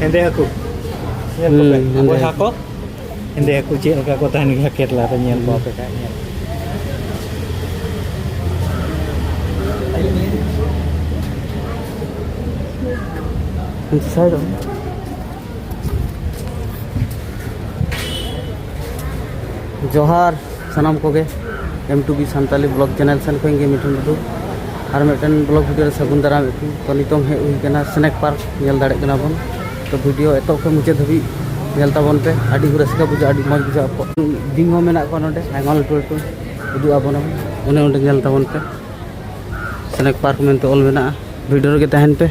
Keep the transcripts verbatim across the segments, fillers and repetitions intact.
ᱦᱮᱸᱫᱮ ᱦᱟᱹᱠᱩ᱾ ᱧᱮᱞ ᱠᱚᱯᱮ, ᱦᱩᱸ, ᱦᱮᱸᱫᱮ ᱵᱚᱭᱦᱟ ᱦᱟᱹᱠᱩ᱾ ᱠᱚ᱾ ᱦᱮᱸᱫᱮ ᱦᱟᱹᱠᱩ ᱪᱮᱫ ᱞᱮᱠᱟ ᱠᱚ ᱛᱟᱦᱮᱱ ᱜᱮᱭᱟ ᱠᱮᱴᱞᱟ ᱨᱮ, ᱧᱮᱞ ᱠᱚᱣᱟ ᱯᱮ ᱠᱷᱟᱡ, ᱧᱮᱞ᱾ ᱡᱚᱦᱟᱨ ᱥᱟᱱᱟᱢ ᱠᱚᱜᱮ, M two B Santali vlog channel ᱥᱮᱱ ᱠᱷᱚᱱ ᱜᱮ ᱢᱤᱴᱷᱩ ᱴᱩᱰᱩ᱾ ᱟᱨ ᱢᱤᱫᱴᱮᱱ vlog video ᱨᱮ ᱥᱟᱹᱜᱩᱱ ᱫᱟᱨᱟᱢ ᱮᱫ ᱠᱚ᱾ ᱛᱚ, ᱱᱤᱛᱚᱝ ᱦᱮᱡ ᱦᱩᱭ ᱠᱟᱱᱟ Snack Park, ᱧᱮᱞ ᱫᱟᱲᱮᱭᱟᱜ ᱠᱟᱱᱟ ᱵᱚᱱ᱾ ᱛᱚ, video ᱮᱛᱚᱦᱚᱵ ᱠᱷᱚᱱ ᱢᱩᱪᱟᱹᱫ ᱫᱷᱟᱹᱵᱤᱡ ᱧᱮᱞ ᱛᱟᱵᱚᱱ ᱯᱮ, ᱟᱹᱰᱤ ᱠᱚ ᱨᱟᱹᱥᱠᱟᱹ ᱵᱩᱡᱷᱟᱹᱜᱼᱟ, ᱟᱹᱰᱤ ᱢᱚᱡᱽ ᱵᱩᱡᱷᱟᱹᱜᱼᱟ᱾ ᱵᱤᱧ ᱦᱚᱸ ᱢᱮᱱᱟᱜ ᱠᱚᱣᱟ ᱱᱚᱰᱮ, ᱟᱭᱢᱟ ᱞᱟᱹᱴᱩ ᱞᱟᱹᱴᱩ ᱩᱫᱩᱜ ᱟᱵᱚᱱᱟ, ᱚᱱᱮ ᱚᱸᱰᱮ ᱧᱮᱞ ᱛᱟᱵᱚᱱ ᱯᱮ᱾ Snack Park ᱢᱮᱱᱛᱮ ᱚᱞ ᱢᱮᱱᱟᱜᱼᱟ, video ᱨᱮᱜᱮ ᱛᱟᱦᱮᱱ ᱯᱮ᱾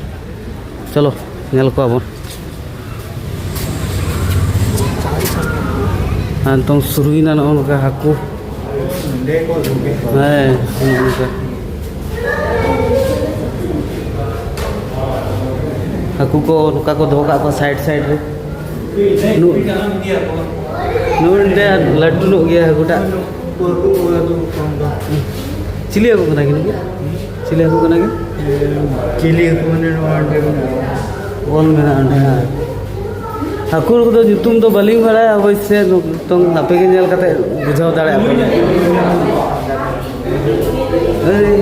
ᱪᱚᱞᱚ, ᱧᱮᱞ ᱠᱚᱣᱟ ᱵᱚᱱ᱾ ᱟᱨ ᱱᱤᱛᱚᱝ ᱥᱩᱨᱩᱭᱮᱱᱟ ᱱᱚᱜᱼᱚ ᱱᱚᱝᱠᱟ ᱦᱟᱹᱠᱩ᱾ ᱦᱮᱸ, ᱱᱚᱜᱼᱚ ᱱᱚᱝᱠᱟ᱾ ᱦᱟᱹᱠᱩ ᱠᱚ ᱱᱚᱝᱠᱟ ᱠᱚ ᱫᱚᱦᱚ ᱠᱟᱜ ᱠᱚᱣᱟ side side ᱨᱮ᱾ ᱱᱩ-, ᱱᱩᱭ ᱢᱤᱫᱴᱮᱱ ᱞᱟᱹᱴᱩ ᱧᱚᱜ ᱜᱮᱭᱟ ᱦᱟᱹᱠᱩᱴᱟᱜ᱾ ᱪᱤᱞᱤ ᱦᱟᱹᱠᱩ ᱠᱟᱱᱟ ᱠᱤᱱ ᱱᱩᱠᱤᱱ? ᱪᱤᱞᱤ ᱦᱟᱹᱠᱩ ᱠᱟᱱᱟ ᱠᱤᱱ? ᱪᱤᱞᱤ ᱦᱟᱹᱠᱩ ᱢᱟᱱᱮ ᱱᱚᱣᱟ ᱚᱸᱰᱮ ᱢᱮᱱᱟᱜᱼᱟ᱾ ᱚᱞ ᱢᱮᱱᱟᱜᱼᱟ ᱚᱸᱰᱮ, ᱦᱮᱸ᱾ ᱦᱟᱹᱠᱩ ᱠᱚᱫᱚ ᱧᱩᱛᱩᱢ ᱫᱚ ᱵᱟᱹᱞᱤᱧ ᱵᱟᱲᱟᱭᱟ, ᱚᱵᱚᱥᱥᱳᱭ ᱱᱤᱛᱚᱝ ᱟᱯᱮ ᱜᱮ ᱧᱮᱞ ᱠᱟᱛᱮ ᱵᱩᱡᱷᱟᱹᱣ ᱫᱟᱲᱮᱭᱟᱜᱼᱟ ᱯᱮ᱾ ᱮᱭ,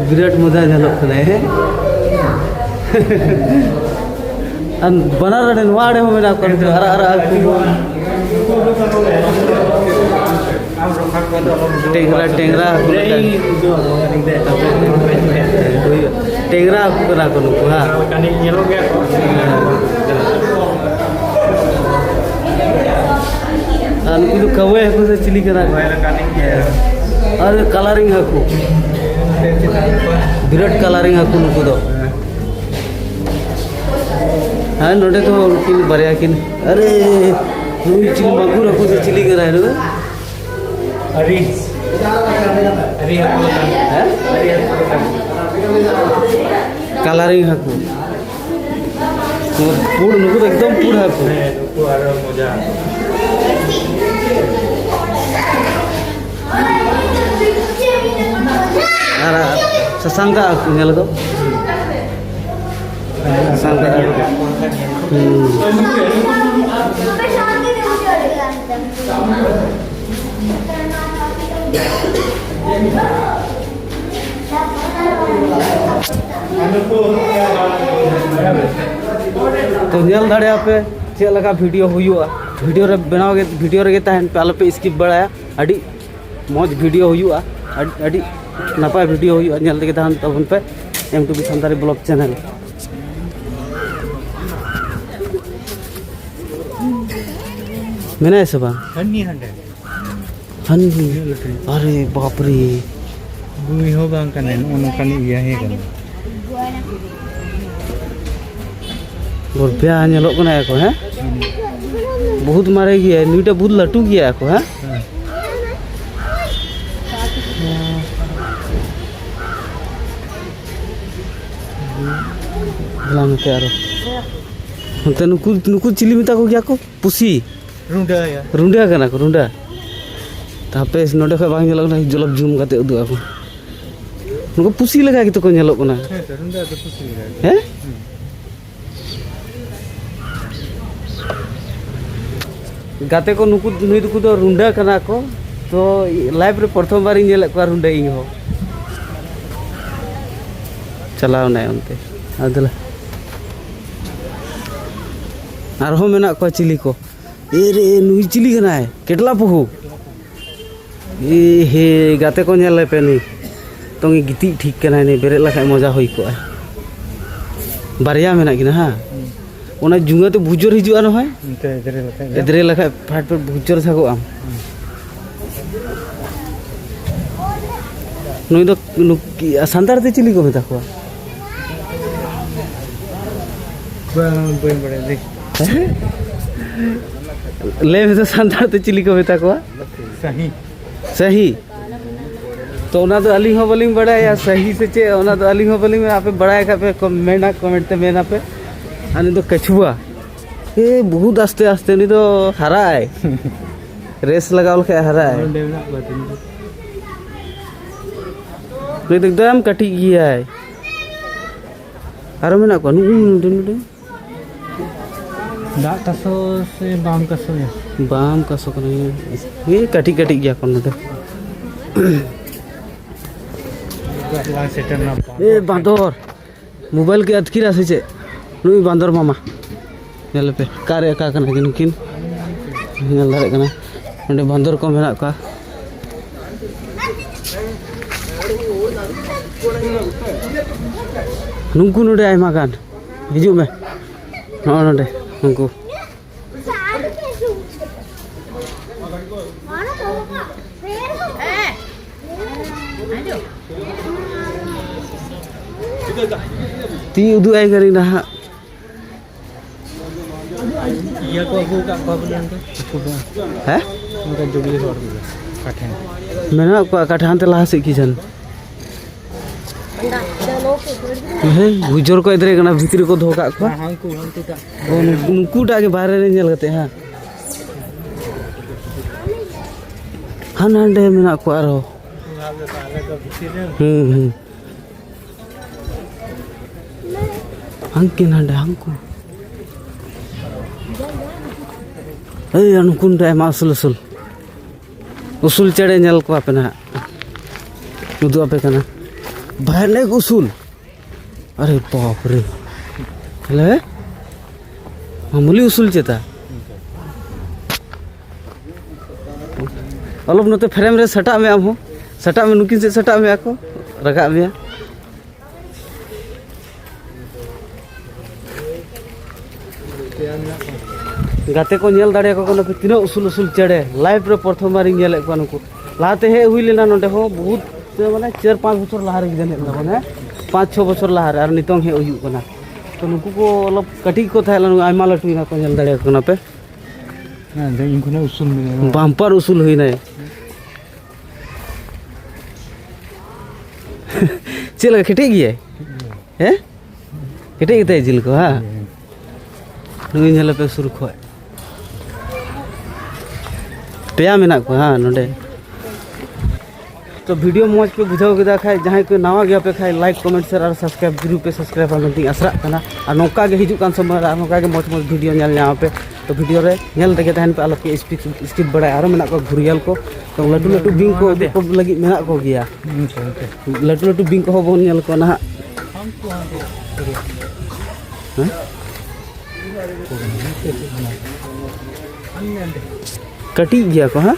ᱵᱤᱨᱟᱴ ᱢᱚᱡᱟ ᱧᱮᱞᱚᱜ ᱠᱟᱱᱟ, ᱦᱮᱸ? ᱟᱨ ᱵᱟᱱᱟᱨ ᱟᱲᱮ, ᱱᱚᱣᱟ ᱟᱲᱮ ᱦᱚᱸ ᱢᱮᱱᱟᱜ ᱠᱚᱣᱟ, ᱱᱩᱠᱩ ᱟᱨᱟᱜ ᱟᱨᱟᱜ ᱦᱟᱹᱠᱩ ᱠᱚ᱾ ᱴᱮᱝᱨᱟ, ᱴᱮᱝᱨᱟ ᱦᱟᱹᱠᱩ ᱞᱮᱠᱟ᱾ ᱴᱮᱝᱨᱟ ᱦᱟᱹᱠᱩ ᱠᱟᱱᱟ ᱠᱚ ᱱᱩᱠᱩ, ᱦᱟᱸ? ᱧᱮᱞᱚᱜ ᱜᱮᱭᱟ ᱠᱚ᱾ ᱟᱨ ᱱᱩᱠᱩ ᱫᱚ ᱠᱟᱹᱣᱟᱹᱭ ᱦᱟᱹᱠᱩ ᱥᱮ ᱪᱤᱞᱤ ᱠᱟᱱᱟ ᱠᱚ? ᱟᱨ ᱠᱟᱞᱟᱨᱤᱝ ᱦᱟᱹᱠᱩ, ᱵᱤᱨᱟᱴ ᱠᱟᱞᱟᱨᱤᱝ ᱦᱟᱹᱠᱩ ᱱᱩᱠᱩ ᱫᱚ᱾ ᱦᱮᱸ, ᱱᱚᱰᱮ ᱫᱚ ᱩᱱᱠᱤᱱ ᱵᱟᱨᱭᱟ ᱠᱤᱱ, ᱟᱨᱮ, ᱱᱩᱭ ᱪᱤᱞᱤ ᱢᱟᱜᱩᱨ ᱦᱟᱹᱠᱩ ᱥᱮ ᱪᱤᱞᱤ ᱠᱟᱱᱟᱭ ᱱᱩᱭ ᱫᱚ? ᱟᱹᱨᱤ, ᱟᱹᱨᱤ ᱦᱟᱹᱠᱩ ᱞᱮᱠᱟ᱾ ᱦᱮᱸ? ᱟᱹᱨᱤ ᱦᱟᱹᱠᱩ ᱞᱮᱠᱟ᱾ ᱠᱟᱞᱟᱨᱤᱝ ᱦᱟᱹᱠᱩ᱾ ᱱᱩᱠᱩ ᱯᱩᱸᱰ, ᱱᱩᱠᱩ ᱫᱚ ᱮᱠᱫᱚᱢ ᱯᱩᱸᱰ ᱦᱟᱹᱠᱩ᱾ ᱦᱮᱸ, ᱱᱩᱠᱩ ᱟᱨᱚ ᱢᱚᱡᱟ᱾ ᱟᱨ ᱥᱟᱥᱟᱝ ᱠᱟᱜ ᱦᱟᱹᱠᱩ ᱧᱮᱞ ᱫᱚ᱾ ᱥᱟᱱᱛᱟᱲ᱾ ᱦᱩᱸ᱾ ᱛᱚ, ᱧᱮᱞ ᱫᱟᱲᱮᱭᱟᱜᱼᱟ ᱯᱮ ᱪᱮᱫ ᱞᱮᱠᱟ ᱵᱷᱤᱰᱤᱭᱳ ᱦᱩᱭᱩᱜᱼᱟ᱾ ᱵᱷᱤᱰᱤᱭᱳ ᱨᱮ ᱵᱮᱱᱟᱣ ᱜᱮ, ᱵᱷᱤᱰᱤᱭᱳ ᱨᱮᱜᱮ ᱛᱟᱦᱮᱱ ᱯᱮ, ᱟᱞᱚ ᱯᱮ ᱥᱠᱤᱯ ᱵᱟᱲᱟᱭᱟ᱾ ᱟᱹᱰᱤ ᱢᱚᱡᱽ ᱵᱷᱤᱰᱤᱭᱳ ᱦᱩᱭᱩᱜᱼᱟ, ᱟᱹᱰᱤ, ᱟᱹᱰᱤ ᱱᱟᱯᱟᱭ ᱵᱷᱤᱰᱤᱭᱳ ᱦᱩᱭᱩᱜᱼᱟ᱾ ᱧᱮᱞ ᱛᱮᱜᱮ ᱛᱟᱦᱮᱱ ᱛᱟᱵᱚᱱ P M two B Santali vlog channel. ᱢᱮᱱᱟᱭᱟ ᱥᱮ ᱵᱟᱝ? ᱦᱟᱹᱱᱤ ᱦᱟᱸᱰᱮ᱾ ᱦᱟᱹᱱᱤ᱾ ᱤᱱᱟᱹᱜ ᱞᱟᱹᱴᱩ᱾ ᱟᱨᱮ ᱵᱟᱯ ᱨᱮ᱾ ᱵᱩᱭ ᱦᱚᱸ ᱵᱟᱝ ᱠᱟᱱᱟᱭ, ᱱᱚᱜᱼᱚ ᱱᱚᱝᱠᱟᱱᱤᱡ ᱤᱭᱟᱹ ᱦᱮᱸ ᱠᱟᱱᱟ᱾ ᱜᱚᱨᱵᱤᱭᱟ ᱧᱮᱞᱚᱜ ᱠᱟᱱᱟ ᱮᱠᱷᱚᱱ, ᱦᱮᱸ? ᱵᱚᱦᱩᱛ ᱢᱟᱨᱮ ᱜᱮᱭᱟ, ᱱᱩᱭᱴᱟ ᱵᱚᱦᱩᱛ ᱞᱟᱹᱴᱩ ᱜᱮᱭᱟ ᱮᱠᱷᱚᱱ, ᱦᱮᱸ? ᱦᱮᱸ᱾ ᱵᱷᱟᱞᱟ ᱢᱮᱛᱮ ᱟᱨᱚ᱾ ᱚᱱᱛᱮ ᱱᱩᱠᱩ, ᱱᱩᱠᱩ ᱪᱤᱞᱤ ᱢᱮᱛᱟ ᱠᱚ ᱜᱮᱭᱟ ᱠᱚ? ᱯᱩᱥᱤ᱾ ᱨᱩᱸᱰᱟᱹᱭᱟ᱾ ᱨᱩᱸᱰᱟᱹ ᱠᱟᱱᱟ ᱠᱚ, ᱨᱩᱸᱰᱟᱹ᱾ ᱛᱟᱯᱮ ᱱᱚᱰᱮ ᱠᱷᱚᱡ ᱵᱟᱝ ᱧᱮᱞᱚᱜ ᱠᱟᱱᱟ, ᱡᱚᱞᱚᱯ ᱡᱩᱢ ᱠᱟᱛᱮ ᱩᱫᱩᱜ ᱟᱠᱚ᱾ ᱱᱩᱠᱩ ᱯᱩᱥᱤ ᱞᱮᱠᱟ ᱜᱮᱛᱚ ᱠᱚ ᱧᱮᱞᱚᱜ ᱠᱟᱱᱟ᱾ ᱦᱮᱸ ᱛᱚ, ᱨᱩᱸᱰᱟᱹ ᱫᱚ ᱯᱩᱥᱤ ᱞᱮᱠᱟ ᱜᱮ᱾ ᱦᱮᱸ? ᱦᱩᱸ᱾ ᱜᱟᱛᱮ ᱠᱚ, ᱱᱩᱠᱩ, ᱱᱩᱭ ᱫᱚᱠᱚ ᱫᱚ ᱨᱩᱸᱰᱟᱹ ᱠᱟᱱᱟ ᱠᱚ᱾ ᱛᱚ, ᱞᱟᱭᱤᱯᱷ ᱨᱮ ᱯᱨᱚᱛᱷᱚᱢ ᱵᱟᱨᱤᱧ ᱧᱮᱞᱮᱫ ᱠᱚᱣᱟ ᱨᱩᱸᱰᱟᱹ ᱤᱧ ᱦᱚᱸ᱾ ᱪᱟᱞᱟᱣ ᱮᱱᱟᱭ ᱚᱱᱛᱮ᱾ ᱟᱨ ᱫᱮᱞᱟ᱾ ᱟᱨᱦᱚᱸ ᱢᱮᱱᱟᱜ ᱠᱚᱣᱟ ᱪᱤᱞᱤ ᱠᱚ᱾ ᱮ ᱨᱮ, ᱱᱩᱭ ᱪᱤᱞᱤ ᱠᱟᱱᱟᱭ? ᱠᱮᱴᱞᱟ ᱯᱚᱦᱩ᱾ ᱮ ᱦᱮ, ᱜᱟᱛᱮ ᱠᱚ ᱧᱮᱞ ᱞᱮᱯᱮ ᱱᱩᱭ᱾ ᱛᱚᱝ ᱜᱤᱛᱤᱡ ᱴᱷᱤᱠ ᱠᱟᱱᱟᱭ ᱱᱩᱭ, ᱵᱮᱨᱮᱫ ᱞᱮᱠᱷᱟᱡ ᱢᱚᱡᱟ ᱦᱩᱭ ᱠᱚᱜᱼᱟ᱾ ᱵᱟᱨᱭᱟ ᱢᱮᱱᱟᱜ ᱠᱤᱱᱟ, ᱦᱮᱸ? ᱦᱩᱸ᱾ ᱚᱱᱟ ᱡᱩᱸᱜᱟᱹ ᱛᱮ ᱵᱷᱩᱡᱚᱨ ᱦᱤᱡᱩᱜᱼᱟ ᱱᱚᱜᱼᱚᱭ᱾ ᱚᱱᱛᱮ ᱮᱫᱽᱨᱮ ᱞᱮᱠᱷᱟᱡ ᱜᱮ᱾ ᱮᱫᱽᱨᱮ ᱞᱮᱠᱷᱟᱡ ᱯᱷᱟᱴ ᱯᱷᱟᱴ ᱵᱷᱩᱡᱚᱨ ᱥᱟᱜᱚᱜ ᱟᱢ᱾ ᱦᱩᱸ᱾ ᱱᱩᱭ ᱫᱚ ᱱᱩᱠ-, ᱥᱟᱱᱛᱟᱲ ᱛᱮ ᱪᱤᱞᱤ ᱠᱚ ᱢᱮᱛᱟ ᱠᱚᱣᱟ? ᱵᱟᱝ, ᱵᱟᱹᱧ ᱵᱟᱲᱟᱭᱟ ᱫᱮ᱾ ᱞᱟᱹᱭ ᱢᱮᱥᱮ, ᱥᱟᱱᱛᱟᱲ ᱛᱮ ᱪᱤᱞᱤ ᱠᱚ ᱢᱮᱛᱟ ᱠᱚᱣᱟ? ᱥᱟᱹᱦᱤ᱾ ᱥᱟᱹᱦᱤ? ᱛᱚ, ᱚᱱᱟ ᱫᱚ ᱟᱹᱞᱤᱧ ᱦᱚᱸ ᱵᱟᱹᱞᱤᱧ ᱵᱟᱲᱟᱭᱟ, ᱥᱟᱹᱦᱤ ᱥᱮ ᱪᱮᱫ, ᱚᱱᱟ ᱫᱚ ᱟᱹᱞᱤᱧ ᱦᱚᱸ ᱵᱟᱹᱞᱤᱧ ᱵᱟᱲᱟᱭᱟ᱾ ᱟᱯᱮ ᱵᱟᱲᱟᱭ ᱠᱷᱟᱡ ᱯᱮ ᱠᱚ-, ᱢᱮᱱᱟ, ᱠᱚᱢᱮᱱᱴ ᱛᱮ ᱢᱮᱱᱟ ᱯᱮ᱾ ᱟᱨ ᱱᱩᱭ ᱫᱚ ᱠᱟᱹᱪᱷᱩᱣᱟ᱾ ᱮ, ᱵᱚᱦᱩᱛ ᱟᱥᱛᱮ ᱟᱥᱛᱮ ᱩᱱᱤ ᱫᱚ ᱦᱟᱨᱟᱜ ᱟᱭ᱾ ᱨᱮᱥ ᱞᱟᱜᱟᱣ ᱞᱮᱠᱷᱟᱡ ᱦᱟᱨᱟᱜ ᱟᱭ᱾ ᱱᱚᱰᱮ ᱢᱮᱱᱟᱜ ᱠᱚᱣᱟ ᱛᱤᱱ ᱡᱚᱱ? ᱱᱩᱭ ᱫᱚ ᱮᱠᱫᱚᱢ ᱠᱟᱹᱴᱤᱡ ᱜᱮᱭᱟᱭ᱾ ᱟᱨᱚ ᱢᱮᱱᱟᱜ ᱠᱚᱣᱟ ᱱᱩᱜᱼᱩ ᱱᱚᱰᱮ, ᱱᱚᱰᱮ᱾ ᱫᱟᱜ ᱠᱟᱥᱚ ᱥᱮ ᱵᱟᱢ ᱠᱟᱥᱚᱭᱟ? ᱵᱟᱢ ᱠᱟᱥᱚ ᱠᱟᱱᱟ᱾ ᱮᱭ ᱠᱟᱹᱴᱤᱡ ᱠᱟᱹᱴᱤᱡ ᱜᱮᱭᱟ ᱠᱚ ᱱᱚᱰᱮ᱾ ᱵᱟᱝ ᱥᱮᱴᱮᱨ ᱮᱱᱟ᱾ ᱮ ᱵᱟᱸᱫᱚᱨ, ᱢᱳᱵᱟᱭᱤᱞ ᱠᱤ ᱟᱹᱛᱠᱤᱨᱟ ᱥᱮ ᱪᱮᱫ? ᱱᱩᱭ ᱵᱟᱸᱫᱚᱨ ᱢᱟᱢᱟ᱾ ᱧᱮᱞ ᱯᱮ, ᱚᱠᱟᱨᱮ ᱚᱠᱟ ᱠᱟᱱᱟ ᱠᱤᱱ ᱱᱩᱠᱤᱱ? ᱧᱮᱞ ᱫᱟᱲᱮᱭᱟᱜ ᱠᱟᱱᱟ, ᱱᱚᱰᱮ ᱵᱟᱸᱫᱚᱨ ᱠᱚ ᱢᱮᱱᱟᱜ ᱠᱚᱣᱟ᱾ ᱱᱩᱠᱩ ᱱᱚᱰᱮ ᱟᱭᱢᱟ ᱜᱟᱱ᱾ ᱦᱤᱡᱩᱜ ᱢᱮ, ᱱᱚᱜᱼᱚ ᱱᱚᱰᱮ ᱱᱩᱠᱩ᱾ ᱛᱤ ᱩᱫᱩᱜ ᱟᱭ ᱠᱟᱹᱱᱟᱹᱧ ᱱᱟᱦᱟᱜ᱾ ᱤᱭᱟᱹ ᱠᱚ ᱟᱹᱜᱩ ᱟᱠᱟᱫ ᱠᱚᱣᱟ ᱵᱚᱞᱮ ᱚᱱᱠᱟ? ᱦᱮᱸ? ᱚᱱᱠᱟ ᱡᱩᱵᱽᱞᱤ ᱦᱚᱲ ᱠᱚ ᱚᱠᱟ ᱴᱷᱮᱱ? ᱢᱮᱱᱟᱜ ᱠᱚᱣᱟ ᱚᱠᱟ ᱴᱷᱮᱱ, ᱦᱟᱱᱛᱮ ᱞᱟᱦᱟ ᱥᱮᱫ ᱠᱤ ᱡᱟᱱ᱾ ᱦᱮᱸ, ᱵᱩᱡᱷᱟᱹᱣ ᱠᱚ ᱮᱫᱨᱮ ᱠᱟᱱᱟ, ᱵᱷᱤᱛᱨᱤ ᱠᱚ ᱫᱚᱦᱚ ᱠᱟᱜ ᱠᱚᱣᱟ᱾ ᱦᱮᱸ, ᱦᱟᱱᱠᱩ, ᱦᱟᱱᱠᱩ ᱴᱟᱜ᱾ ᱚ, ᱱᱩᱠᱩ, ᱱᱩᱠᱩᱴᱟᱜ ᱜᱮ ᱵᱟᱦᱨᱮ ᱨᱮ ᱧᱮᱞ ᱠᱟᱛᱮ, ᱦᱮᱸ᱾ ᱦᱟᱱ ᱦᱟᱸᱰᱮ ᱢᱮᱱᱟᱜ ᱠᱚᱣᱟ ᱟᱨᱦᱚᱸ᱾ ᱦᱩᱸ, ᱦᱩᱸ᱾ ᱦᱟᱝᱠᱤ ᱱᱟᱰᱮ ᱦᱟᱝᱠᱩ᱾ ᱮᱭ, ᱱᱩᱠᱩ ᱱᱚᱰᱮ ᱟᱭᱢᱟ ᱩᱥᱩᱞ ᱩᱥᱩᱞ᱾ ᱩᱥᱩᱞ ᱪᱮᱬᱮ ᱧᱮᱞ ᱠᱚᱣᱟ ᱯᱮ ᱱᱟᱦᱟᱜ᱾ ᱩᱫᱩᱜ ᱟᱯᱮ ᱠᱟᱱᱟ᱾ ᱵᱷᱟᱭ ᱚᱱᱮᱠ ᱩᱥᱩᱞ᱾ ᱟᱨᱮ ᱵᱟᱯ ᱨᱮ᱾ ᱦᱮᱞᱮ᱾ ᱢᱟᱢᱩᱞᱤ ᱩᱥᱩᱞ ᱪᱮᱛᱟ᱾ ᱚᱞᱚᱯ ᱱᱚᱛᱮ ᱯᱷᱨᱮᱢ ᱨᱮ ᱥᱟᱴᱟᱜ ᱢᱮ ᱟᱢ ᱦᱚᱸ᱾ ᱥᱟᱴᱟᱜ ᱢᱮ, ᱱᱩᱠᱤᱱ ᱥᱮᱫ ᱥᱟᱴᱟᱜ ᱢᱮ ᱟᱠᱚ᱾ ᱨᱟᱠᱟᱵ ᱢᱮᱭᱟ᱾ ᱜᱟᱛᱮ ᱠᱚ ᱧᱮᱞ ᱫᱟᱲᱮᱭᱟᱠᱚ ᱠᱟᱱᱟ ᱯᱮ, ᱛᱤᱱᱟᱹᱜ ᱩᱥᱩᱞ ᱩᱥᱩᱞ ᱪᱮᱬᱮ᱾ ᱞᱟᱭᱤᱯᱷ ᱨᱮ ᱯᱨᱚᱛᱷᱚᱢ ᱵᱟᱨᱤᱧ ᱧᱮᱞᱮᱫ ᱠᱚᱣᱟ ᱱᱩᱠᱩ᱾ ᱞᱟᱦᱟᱛᱮ ᱦᱮᱡ ᱦᱩᱭ ᱞᱮᱱᱟ ᱱᱚᱰᱮ ᱦᱚᱸ, ᱵᱚᱦᱩᱛ, ᱢᱟᱱᱮ, ᱪᱟᱨ ᱯᱟᱸᱪ ᱵᱚᱪᱷᱚᱨ ᱞᱟᱦᱟ ᱨᱮᱜᱮ ᱡᱟᱹᱱᱤᱡ ᱞᱮᱱᱟ ᱵᱚᱱ, ᱦᱮᱸ? ᱯᱟᱸᱪ ᱪᱷᱚ ᱵᱚᱪᱷᱚᱨ ᱞᱟᱦᱟ ᱨᱮ, ᱟᱨ ᱱᱤᱛᱚᱝ ᱦᱮᱡ ᱦᱩᱭᱩᱜ ᱠᱟᱱᱟ᱾ ᱛᱚ, ᱱᱩᱠᱩ ᱠᱚ ᱚᱞᱚᱯ ᱠᱟᱹᱴᱤᱡ ᱠᱚ ᱛᱟᱦᱮᱸ ᱞᱮᱱᱟ, ᱟᱭᱢᱟ ᱞᱟᱹᱴᱩᱭᱮᱱᱟ ᱠᱚ, ᱧᱮᱞ ᱫᱟᱲᱮᱭᱟᱠᱚ ᱠᱟᱱᱟ ᱯᱮ᱾ ᱦᱮᱸ, ᱤᱧ ᱠᱷᱚᱱᱟᱜ ᱩᱥᱩᱞ ᱢᱮᱱᱟᱭᱟ᱾ ᱵᱟᱢᱯᱟᱨ ᱩᱥᱩᱞ ᱦᱩᱭᱱᱟᱭ᱾ ᱪᱮᱫ ᱞᱮᱠᱟ, ᱠᱮᱴᱮᱡ ᱜᱮᱭᱟᱭ? ᱦᱮᱸ, ᱠᱮᱴᱮᱡ ᱜᱮᱛᱟᱭ ᱡᱤᱞ ᱠᱚ, ᱦᱮᱸ? ᱱᱩᱭ ᱧᱮᱞᱮ ᱯᱮ ᱥᱩᱨ ᱠᱷᱚᱡ᱾ ᱯᱮᱭᱟ ᱢᱮᱱᱟᱜ ᱠᱚᱣᱟ, ᱦᱮᱸ, ᱱᱚᱰᱮ᱾ ᱛᱚ ᱵᱷᱤᱰᱤᱭᱳ ᱢᱚᱡᱽ ᱯᱮ ᱵᱩᱡᱷᱟᱹᱣ ᱠᱮᱫᱟ ᱠᱷᱟᱡ, ᱡᱟᱦᱟᱸᱭ ᱠᱚ ᱱᱟᱣᱟ ᱜᱮᱭᱟ ᱯᱮ ᱠᱷᱟᱡ, ᱞᱟᱭᱤᱠ, ᱠᱚᱢᱮᱱᱴ, ᱥᱮᱭᱟᱨ ᱟᱨ ᱥᱟᱵᱥᱠᱨᱟᱭᱤᱵ ᱡᱟᱹᱨᱩᱲ ᱯᱮ ᱥᱟᱵᱥᱠᱨᱟᱭᱤᱵᱟ ᱢᱮᱱᱛᱮᱧ ᱟᱥᱨᱟᱜ ᱠᱟᱱᱟ᱾ ᱟᱨ ᱱᱚᱝᱠᱟ ᱜᱮ ᱦᱤᱡᱩᱜ ᱠᱟᱱ ᱥᱚᱢᱚᱭ ᱨᱮ ᱟᱨ ᱱᱚᱝᱠᱟ ᱜᱮ ᱢᱚᱡᱽ ᱢᱚᱡᱽ ᱵᱷᱤᱰᱤᱭᱳ ᱧᱮᱞ ᱧᱟᱢ ᱟᱯᱮ᱾ ᱛᱚ ᱵᱷᱤᱰᱤᱭᱳ ᱨᱮ ᱧᱮᱞ ᱛᱮᱜᱮ ᱛᱟᱦᱮᱱ ᱯᱮ, ᱟᱞᱚ ᱯᱮ ᱥᱠᱤᱯ, ᱥᱠᱤᱯ ᱵᱟᱲᱟᱭᱟ᱾ ᱟᱨᱚ ᱢᱮᱱᱟᱜ ᱠᱚᱣᱟ ᱜᱷᱩᱨᱤᱭᱟᱞ ᱠᱚ, ᱛᱚ ᱞᱟᱹᱴᱩ ᱞᱟᱹᱴᱩ ᱵᱤᱧ ᱠᱚ ᱩᱫᱩᱜ ᱠᱚ ᱞᱟᱹᱜᱤᱫ ᱢᱮᱱᱟᱜ ᱠᱚᱜᱮᱭᱟ᱾ ᱞᱟᱹᱴᱩ ᱞᱟᱹᱴᱩ ᱵᱤᱧ ᱠᱚᱦᱚᱸ ᱵᱚᱱ ᱧᱮᱞ ᱠᱚᱣᱟ ᱱᱟᱦᱟᱜ᱾ ᱦᱮᱸ? ᱠᱟᱹᱴᱤᱡ ᱜᱮᱭᱟ ᱠᱚ, ᱦᱮᱸ?